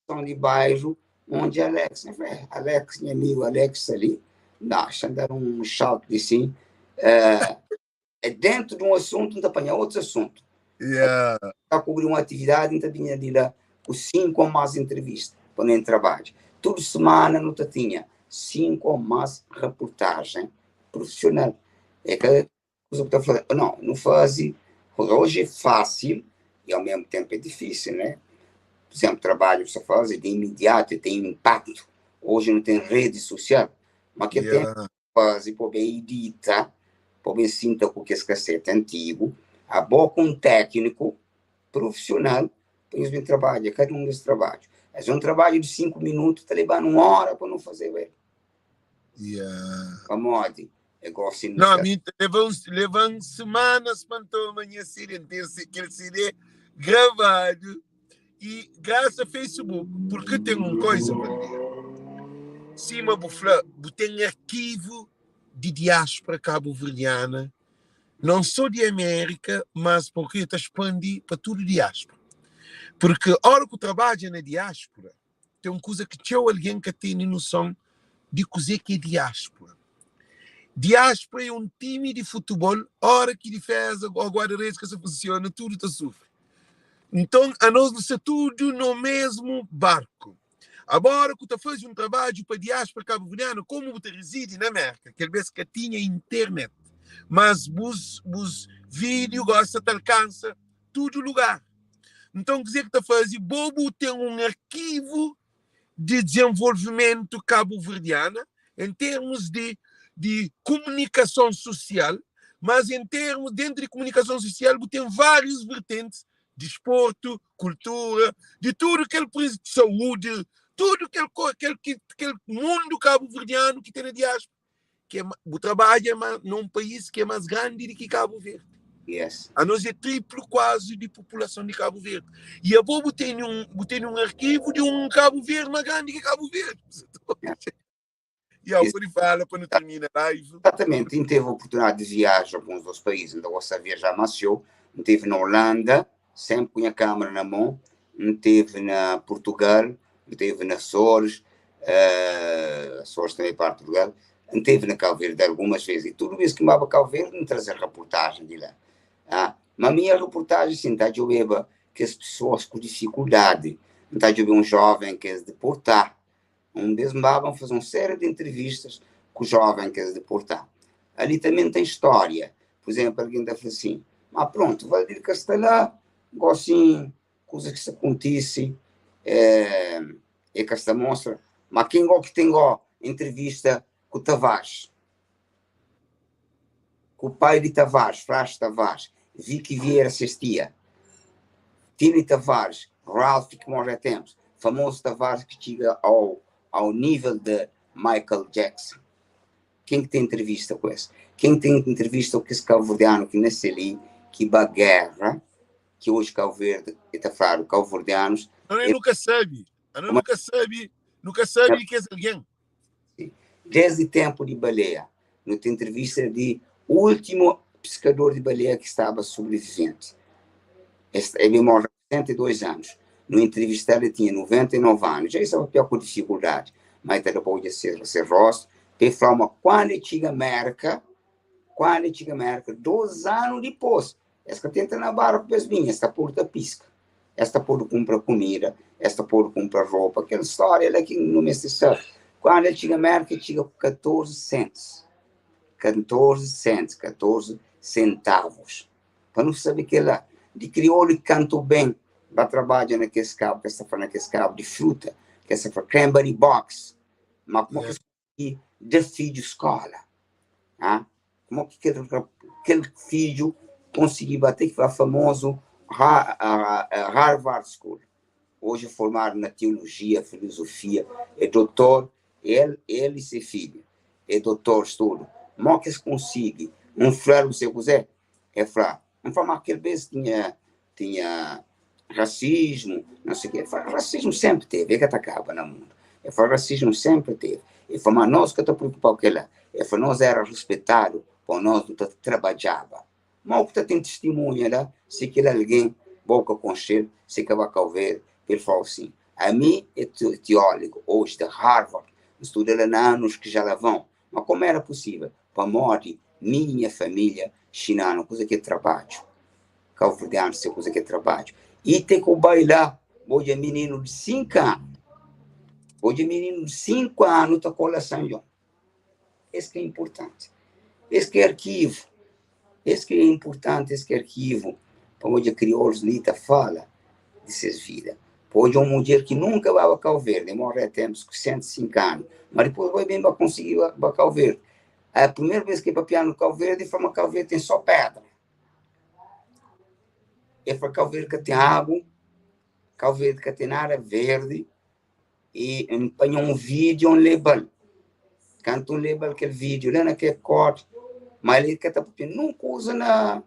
B: da de bairro, onde Alex, né? Falei, Alex, meu amigo Alex ali, dá, dar um shout de assim, é, é dentro de um assunto, não apanhar outro assunto.
A: Yeah.
B: Está a cobrir uma atividade, então tinha de lá com cinco ou mais entrevistas para nem trabalho. Toda semana não tinha cinco ou mais reportagem profissional. É que coisa que tá falando, não, não faz. Hoje é fácil e ao mesmo tempo é difícil, né? Por exemplo, trabalho que você faz é de imediato, tem impacto. Hoje não tem rede social, mas que tem faz, pode edita, pode sinta com que esse cacete antigo, a boca um técnico profissional, põe bem trabalha, cada um desses trabalhos. É um trabalho de 5 minutos, está levando uma hora para não fazer ele.
A: Yeah.
B: Pamodi, é gosto de
A: Não, mim leva semanas para amanhã CD, ter aquele CD gravado e graças a Facebook, porque tem uma coisa, Valdir. Cima, bu fla, bu tem arquivo de diáspora cabo-verdiana, não só de América, mas porque está expandi para tudo diáspora. Porque a hora que trabalha na diáspora, tem uma coisa que tinha alguém que tem noção de coisa que é diáspora. Diáspora é um time de futebol, hora que defesa ou guarda-redes que se funciona, tudo está sofre. Então, a nós está tudo no mesmo barco. Agora que tu faz um trabalho para a diáspora cabo-verdiana, como você reside na América, que vez que tinha internet, mas os vídeo gosta te alcança todo lugar. Então, quer dizer que tu faz, bobo tem um arquivo de desenvolvimento cabo-verdiana em termos de comunicação social, mas em termos, dentro de comunicação social, tem vários vertentes, desporto, cultura, de tudo aquele de saúde, tudo aquele, aquele, aquele mundo cabo-verdiano que tem na diáspora. Que é, o trabalho é num país que é mais grande do que Cabo Verde.
B: Yes.
A: A nós é triplo quase de população de Cabo Verde. E a Bobo tem um arquivo de um Cabo Verde mais grande que Cabo Verde.
B: Yeah.
A: E ao que fala para não terminar a live.
B: Exatamente, e teve a oportunidade de viajar a alguns dos países, então gosto de viajar mais eu, teve na Holanda, sempre com a câmera na mão, teve na Portugal, teve na Açores, Açores também para Portugal, teve na Cabo Verde algumas vezes, e tudo isso que me a Cabo Verde, me trazer reportagem de lá. Ah, mas a minha reportagem, sim, está de ver que as pessoas com dificuldade, está de ver um jovem que é deportar, um desses vão fazer uma série de entrevistas com o jovem que é deportar. Ali também tem história. Por exemplo, alguém está falando assim, mas pronto, Valdir Castelá, assim, coisa que se acontece, é, é que esta mostra. Mas quem que tem ó, entrevista com o Tavares, com o pai de Tavares, Frás Tavares, Vicky Vieira assistia, Tini Tavares, Ralph, que morre há tempos, famoso Tavares que chega ao nível de Michael Jackson. Quem que tem entrevista com esse? Quem tem entrevista com esse cabo-verdiano que nasceu ali, que ba guerra, que hoje Cabo Verde, está a falar, cabo-verdianos...
A: Não, eu nunca sabe. Eu nunca sabe, nunca sabe que é alguém.
B: Sim. Desde tempo de baleia, não tem entrevista de último pescador de baleia que estava sobrevivente. Este, ele morreu há 72 anos. No entrevistado ele tinha 99 anos, já estava pior com dificuldade, mas depois de ser rosto, ele falou, quando ele chega à América, quando ele chega à América, 2 anos depois, esta tenta na barra com as minhas, esta porta pisca, esta pode comprar comida, esta pode comprar roupa, aquela história lá que não me sabe. Kandu el txiga Mérka, el txiga ku 14 cents. 14 cents, 14 centavos. Pa nu sabe kel-la, di kriolu ki kantu ben ba trabadja na kes kabu, kes ta fla na kes kabu di fruta, kes ta fla cranberry box, ma kuma ki es konsigi da fidju skola? Ha? Kuma ki kel, kel fidju konsigi ba te ki fla famozu Harvard School? Oji é formadu na teolojia, filozofia, é dotor, el, el i se fidja é dotores tudu. Mo ki es konsigi? Un fla-l, bu sabe kuzê? El fla, N fla, ma kel bes tinha, tinha rasismu, não sei o quê. El fla, rasismu senpri teve, el ka ta kaba na mundu. El fla, rasismu senpri teve. El fla, ma nos ka ta preokupa ku kel-la. El fla, nos éra ruspetadu pa nos nu ta trabadjaba. Ma u ki ta ten tistimunha la, si kel algen bo ka konxe-l, si ka ba kau verde, pa el fla-u sin, Ami é teólogu, oji di Harvard, N studa la na anus ki já la vão. Ma komu éra pusível? Pamodi mi i nha família xina-nu kuza ki é trabadju. Kauverdianus se kuza ki é trabadju. I te ku bai la, bo odja mininu di 5 anu, bo odja mininu di 5 anu ta kola San Jon. Es ki é inpurtanti. Es ki é arkivu. Es ki é inpurtanti, es ki é arkivu pa odja kriolus li ta fala di ses vida. Pa odja un mudjer ki nunka baba Kau Verdi, e morre a tempus ku 105 anu, ma dipôs bai ben ba konsigi ba Kau Verdi. A primeru bes ki e papianu di Kau Verdi, e fla ma Kau Verdi ten só pedra. E fla Kau Verdi ka ten agu, Kau Verdi ka ten nada verdi. E N panha un vídiu N leba-l. Kantu N leba-l kel vídiu la na Cape Cod, ma el ka ta papia nunka uza na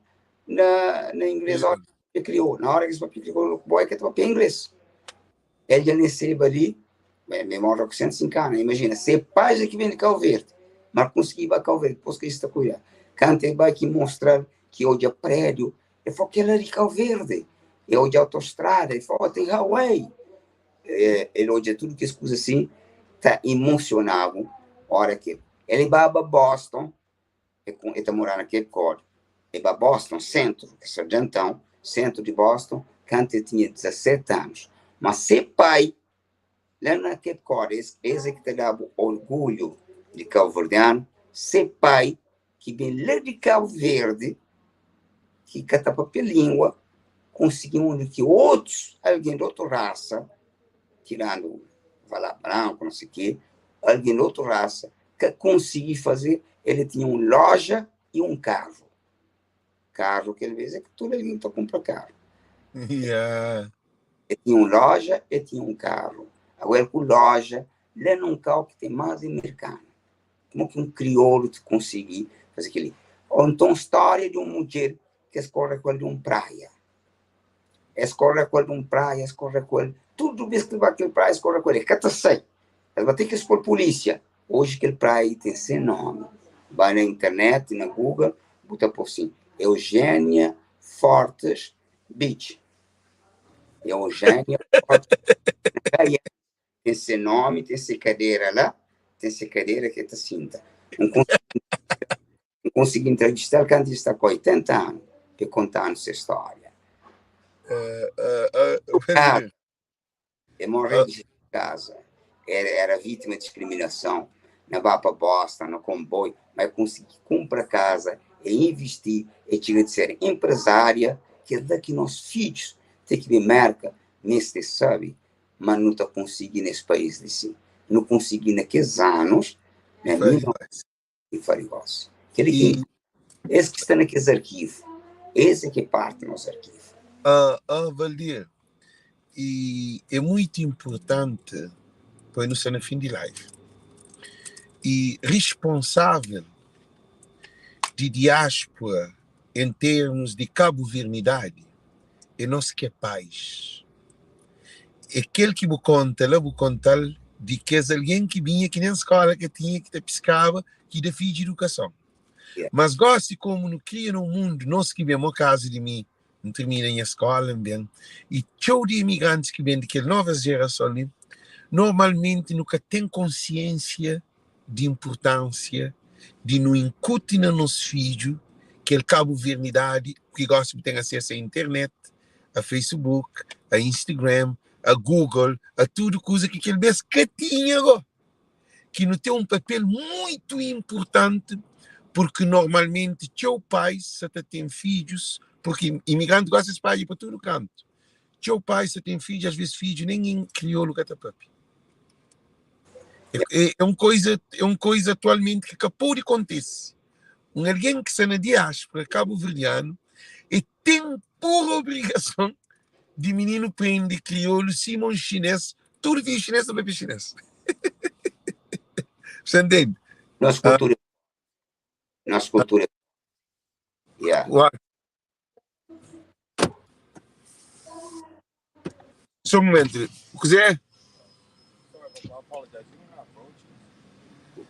B: na na inglês óra ki papia kriolu. Na óra ki es papia kriolu ku bo, el ka ta papia inglês. El dja naseba li, el mora ku 105 anu, imajina, se pais é ki ben di Kau Verdi, ma el konsigi ba Kau Verdi, dipôs ki el sta kuida. Kantu el bai ki mostra-l ki odja prédiu, el fla, kel-la di Kau Verdi. El odja autostrada, el fla, oh, ten highway. El odja tudu kes kuza si ta emosionabu ora ki el baba Boston, el ta mora na Cape Cod, el ba Boston, sentru, el sarjantão, sentru di Boston, kantu el tinha 17 anus. Ma se pai, la na Cape Cod, es é ki ta dabu orgulhu di kauverdianu, se pai ki ben la di Kabu Verdi, ki ka ta papia lingua, konsigi undi ki otus algen di otu rasa, tirandu va la branku, não sei ke, algen di otu rasa ka konsigi faze, el tinha un loja i un karu. Karu kel bes é ki tudu algen ta kunpra karu.
A: Yeah.
B: El tinha un loja, el tinha un karu. Agora el ku loja la nun kau ki ten mas amerikanu. Kuma ki un kriolu ta konsigi faze kel-li? Ô nton stória di un mudjer ki es kóre ku el di un praia. Es kóre ku el di un praia, es kóre ku el, tudu bes ki el ba kel praia es kóre ku el, el ka ta sai. Es ba ten ki es pô-l pulísia. Oji kel praia ten se nómi. Ba na internet, na Google, bu ta pô sin, Eugénia Fortes Beach. Eugénia Fortes Praia. Ten se nómi, ten se kadera la, ten se kadera ki el ta sinta. N konsigi entrevista-l kantu el sta ku 80 anu, pa el konta-nu se stória. El morre di kaza, el era vítima di diskriminason, na ba pa Boston, na konboi, ma el konsigi kunpra kaza, el invisti, el txiga di ser enprezária, kel-la ki nos fidjus ten ki ben Merka meste sabe, ma nu ta konsigi nes país li sin. Nu konsigi na kes anus, na 1900 e Kel-li ki es ki sta na kes arkivu, es é ki é parti nos arkivu.
A: Ah, ah, Valdir, e é muito importante, pois nu sta na fim di live, e responsável di diáspora em termos di kabuvernidadi é nos ki é pais. É kel ki bu konta la, bu konta-l di kes algen ki binha ki nen skola ka tinha, ki ta piskaba, ki da fidju idukason. Mas gosi komu nu kria na un mundu, nos ki ben, mo kazu di mi, N tirmina nha skola, N ben, i txeu di imigrantis ki ben di kel novas jerason li, normalmenti nu ka ten konsiensia di inpurtansia di nu inkuti na nos fidju kel kabuvernidadi ki gosi bu ten asesu a internet, a Facebook, a Instagram, a Google, a tudu kuza ki kel bes ka tinha go. ki nu ten un papel muitu inpurtanti purki normalmenti txeu pais sa ta ten fidjus, purki imigranti gosi spadja pa tudu kantu, txeu pais sa ten fidju, asves fidju nen en kriolu ka ta papia. É un koiza, é un koiza atualmenti ki ka pode kontise. Un algen ki sta na diáspora kabuverdianu e ten pur obrigason di mininu prende kriolu sima un xinês, tudu fidju xinês ta papia xinês. Sa ntende?
B: Nos kultura, nos kultura. Yeah.
A: Uau. Só um momento. Kuzê?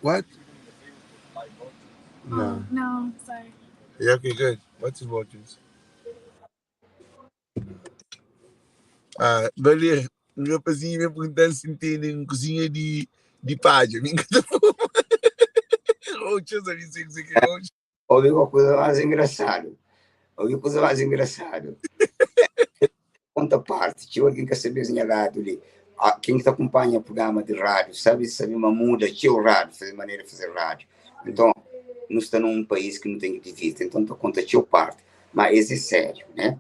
A: What?
C: No. No, sorry.
A: Yeah, okay, good. What's his watches? Ah, Valer, um rapazinho me perguntando se entende em cozinha de palha. Mim que tá Rochas, a mim sei que é rocha.
B: Ouvi uma coisa mais engraçada. Ouvi coisa mais engraçada. Conta parte, tinha alguém que sabia desenhar lado ali. Ah, quem que acompanha o programa de rádio, sabe, sabe uma muda, tinha o rádio, fazer maneira de fazer rádio. Então, não está num país que não tem que dividir, então tu conta tinha parte. Mas esse é sério, né?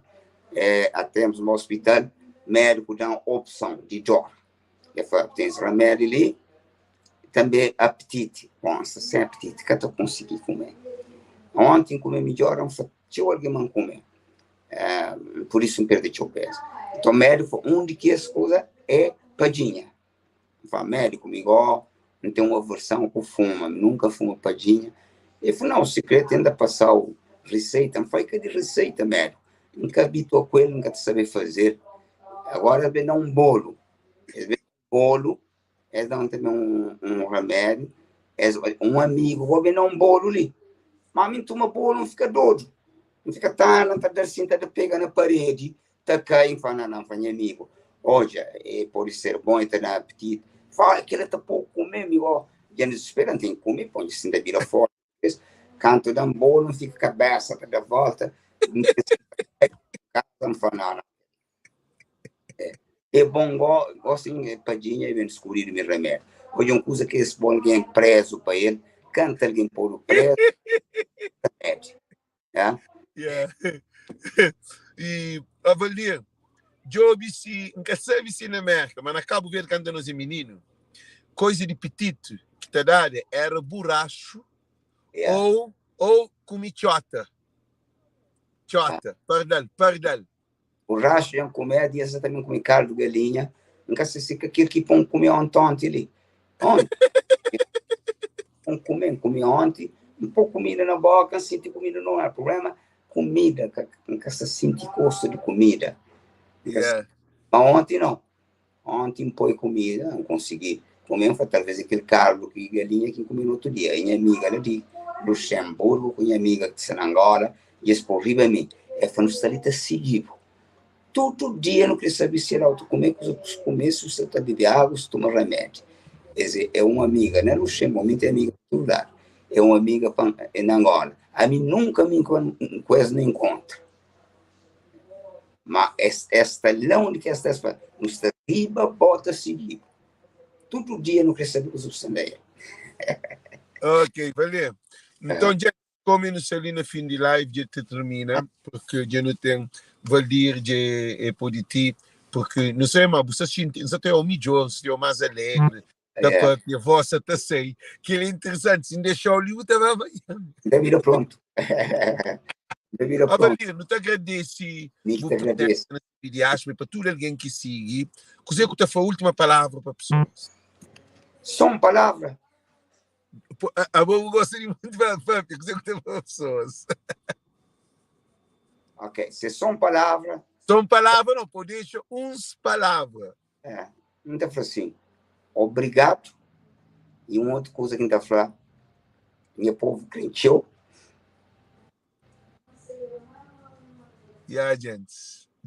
B: É, até no hospital, médico dá uma opção de dor. Ele fala, tem esse remédio ali, também apetite. Bom, sem apetite, que eu consegui comer. Ontem comer melhor, não foi tinha alguém não comer. É, por isso não perdi o peso. Então, médico, onde que as coisas é padinha. Fala, médico, igual, não tem uma aversão com fuma, nunca fuma padinha. Ele falou, não, o secreto é ainda passar o receita. Não foi que de receita, médico. Nunca habituou com ele, nunca te saber fazer. Agora, ele dá um bolo. Ele um bolo, ele dá também um remédio. Um amigo, vou dar um bolo ali. Mas mim toma bolo, não fica doido. Não fica tá, não tá assim, tá pega na parede, tá caindo, fala, não, não, fala, amigo. Olha, é, pode ser bom, tá na apetite. Fala que ele tá pouco comer, amigo. Já nos esperando, tem que comer, põe assim da vira fora. Canto dá um bolo, não fica cabeça, tá da volta. Não fala, não, não. É bom, gosto de padinha e vem descobrir o meu remédio. Hoje, uma coisa que esse bom alguém preso para ele, canta alguém por preso, remédio. Yeah?
A: Yeah. E, avalia, Job se, nunca sabe se na América, mas na Cabo Verde, quando nós é menino, coisa de petito que te dá era borracho ou comi tchota. Tchota, pardal, pardal.
B: Borracho é comer, e essa também come caldo de galinha. Nunca se sei que aquilo que pão comer ontem, ontem ali. Ontem. Pão comer, comi ontem, um pouco comida na boca, senti comida não é problema. Comida, nunca se sente gosto de comida.
A: Yeah.
B: Mas ontem não. Ontem põe comida, não consegui comer, foi talvez aquele caldo de galinha que comi no outro dia. E minha amiga lá de Luxemburgo, com minha amiga que está na Angola, e esse por riba a mim. É foi no salita seguido. Todo dia não queria saber se era auto comer, que os outros comer, se você está bebendo água, se toma remédio. Quer dizer, é uma amiga, né? Luxemburgo, tem amiga em todo lugar. É uma amiga em Angola. A mim nunca me quase não encontro. Mas esta lá onde que esta não está riba, bota seguido. Todo dia não queria saber que os outros também.
A: Ok, valeu. Então, já como no ali na fim de live, já te termina, porque já não tem Valdir, já é por ti, porque não sei, mas você sente, você tem o melhor, você é o mais alegre, da própria voz até sei, que ele é interessante, se deixar o livro também vai.
B: Deve pronto. Deve pronto.
A: Valdir, não te agradece,
B: te agradeço.
A: Para tudo alguém que siga, que que te foi a última palavra para pessoas?
B: Só uma palavra.
A: A eu gostaria muito de falar, que te para pessoas.
B: Ok, se só uma palavra.
A: Só uma palavra, não, pode deixar uns palavras.
B: É, não está falando assim, obrigado. E uma outra coisa que não está falando, meu povo crente.
A: Yeah, gente.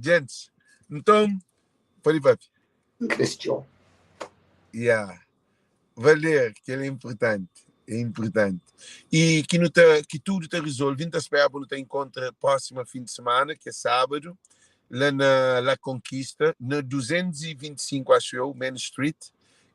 A: Gente, então, pode papi.
B: Cristão.
A: Yeah. Valer, que ele é importante. É importante. E que, não tá, que tudo está resolvido. Então, espero que não encontra próximo fim de semana, que é sábado, lá na La Conquista, na 225, acho eu, Main Street.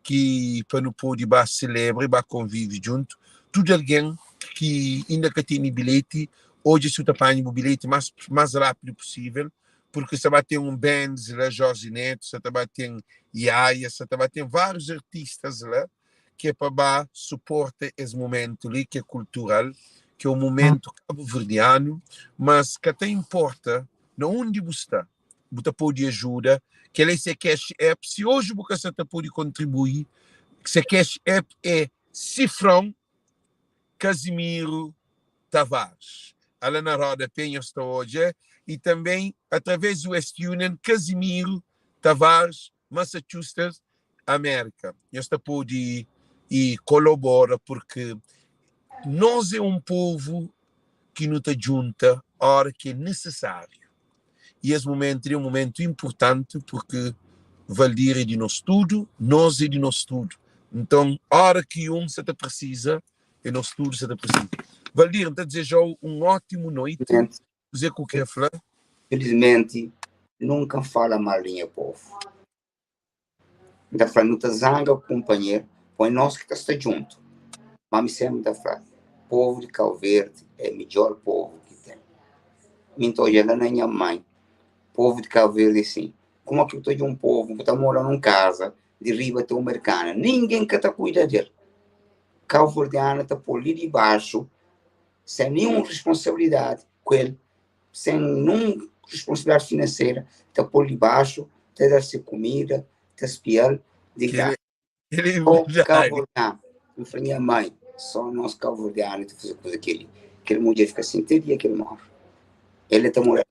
A: Ki pa nu pode ba selebra i ba konvive djuntu. Tudu algen ki inda ka tene bilheti, odja si bu ta panha bu bilheti más más rápidu pusível, purki sta ba ten un bands la, Jorge Neto, sa ta ba ten Yaya, sa ta ba ten várius artistas la ki é pa ba suporta es mumentu li ki é kultural, ki é un mumentu kabuverdianu, mas ka ta inporta na undi bu sta, bu ta pode ajuda. Kel é se Cash App. Si oji bu ka sa ta pode kontribui, se Cash App é Sifrão Casimiro Tavares. Ala na roda pé nhos ta odja e também através di West Union Casimiro Tavares, Massachusetts, Amérika. Nhos ta pode e kolobora porque nos é um povo ki nu ta djunta ora ki é nisisáriu. I es mumentu li é un mumentu inpurtanti purki Valdir é di nos tudu, nos é di nos tudu. Nton, ora ki un sa ta prisiza, é nos tudu sa ta prisiza. Valdir, N ta dizeja-u un ótimu noiti. Kuzê ki u krê fla?
B: Felizmenti, nunka N fala mal di nha povu. N ta fla, nu ta zanga ku kunpanheru, poi nos ki ta sta djuntu. Má mi sénpri N ta fla, povu di Kau Verdi é midjór povu ki ten. Mi N ta odja la na nha mãi, povu di Kau Verdi é sin. Kuma ki bu ta odja un povu bu ta mora nun kaza, di riba ten un merkana, ningen ka ta kuida del. Kauverdianu ta pô-l li di baxu, sen ninhun responsabilidadi ku el. sen nun responsabilidade financeira, ta pô-l dibaxu, ta da-l se kumida, ta spia-l di graça. Só kabuverdianu. N fla nha mãe, só nos kabuverdianu ta faze kuza kel-li. Kel mudjer fika sin te dia ki el móre. El ta mora,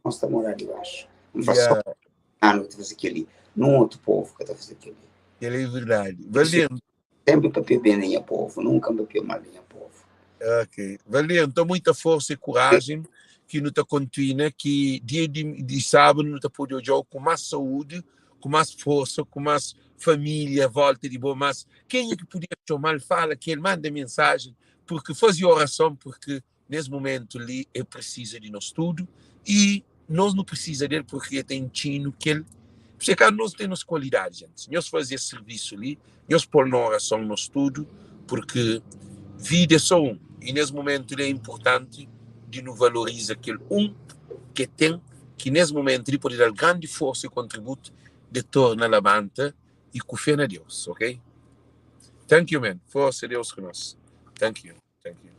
B: nos ta mora dibaxu. N fla só kabuverdianu ta faze kel-li, nun otu povu ka ta faze kel-li.
A: Kel-li é verdadi. Valdir.
B: Sempre papia bem di nha povo, nunca N papia mal di nha povo.
A: Ok. Valdir, nton muita forsa e coragem ki nu ta kontina ki dia di, di sábadu nu ta pode odja-u ku más saúde, ku más forsa, ku más família à volta di bo, mas kenha ki puder txoma-l, fala ki el manda mensajen, porque faze orason, porque nes mumentu li el presiza di nos tudu y nos nu presiza del porque el ta intxinu kel se ka nos ten nos kualidadi gente nhos faze es servisu li nhos pol na orason nos tudu porque vida é só un y nes mumentu li é importanti di nu valoriza kel un ke ten ki nes mumentu li pode dal grandi forsa y kontributu de torna labanta y ku fé na Deus ok thank you man forsa Deus ku nos thank you thank you.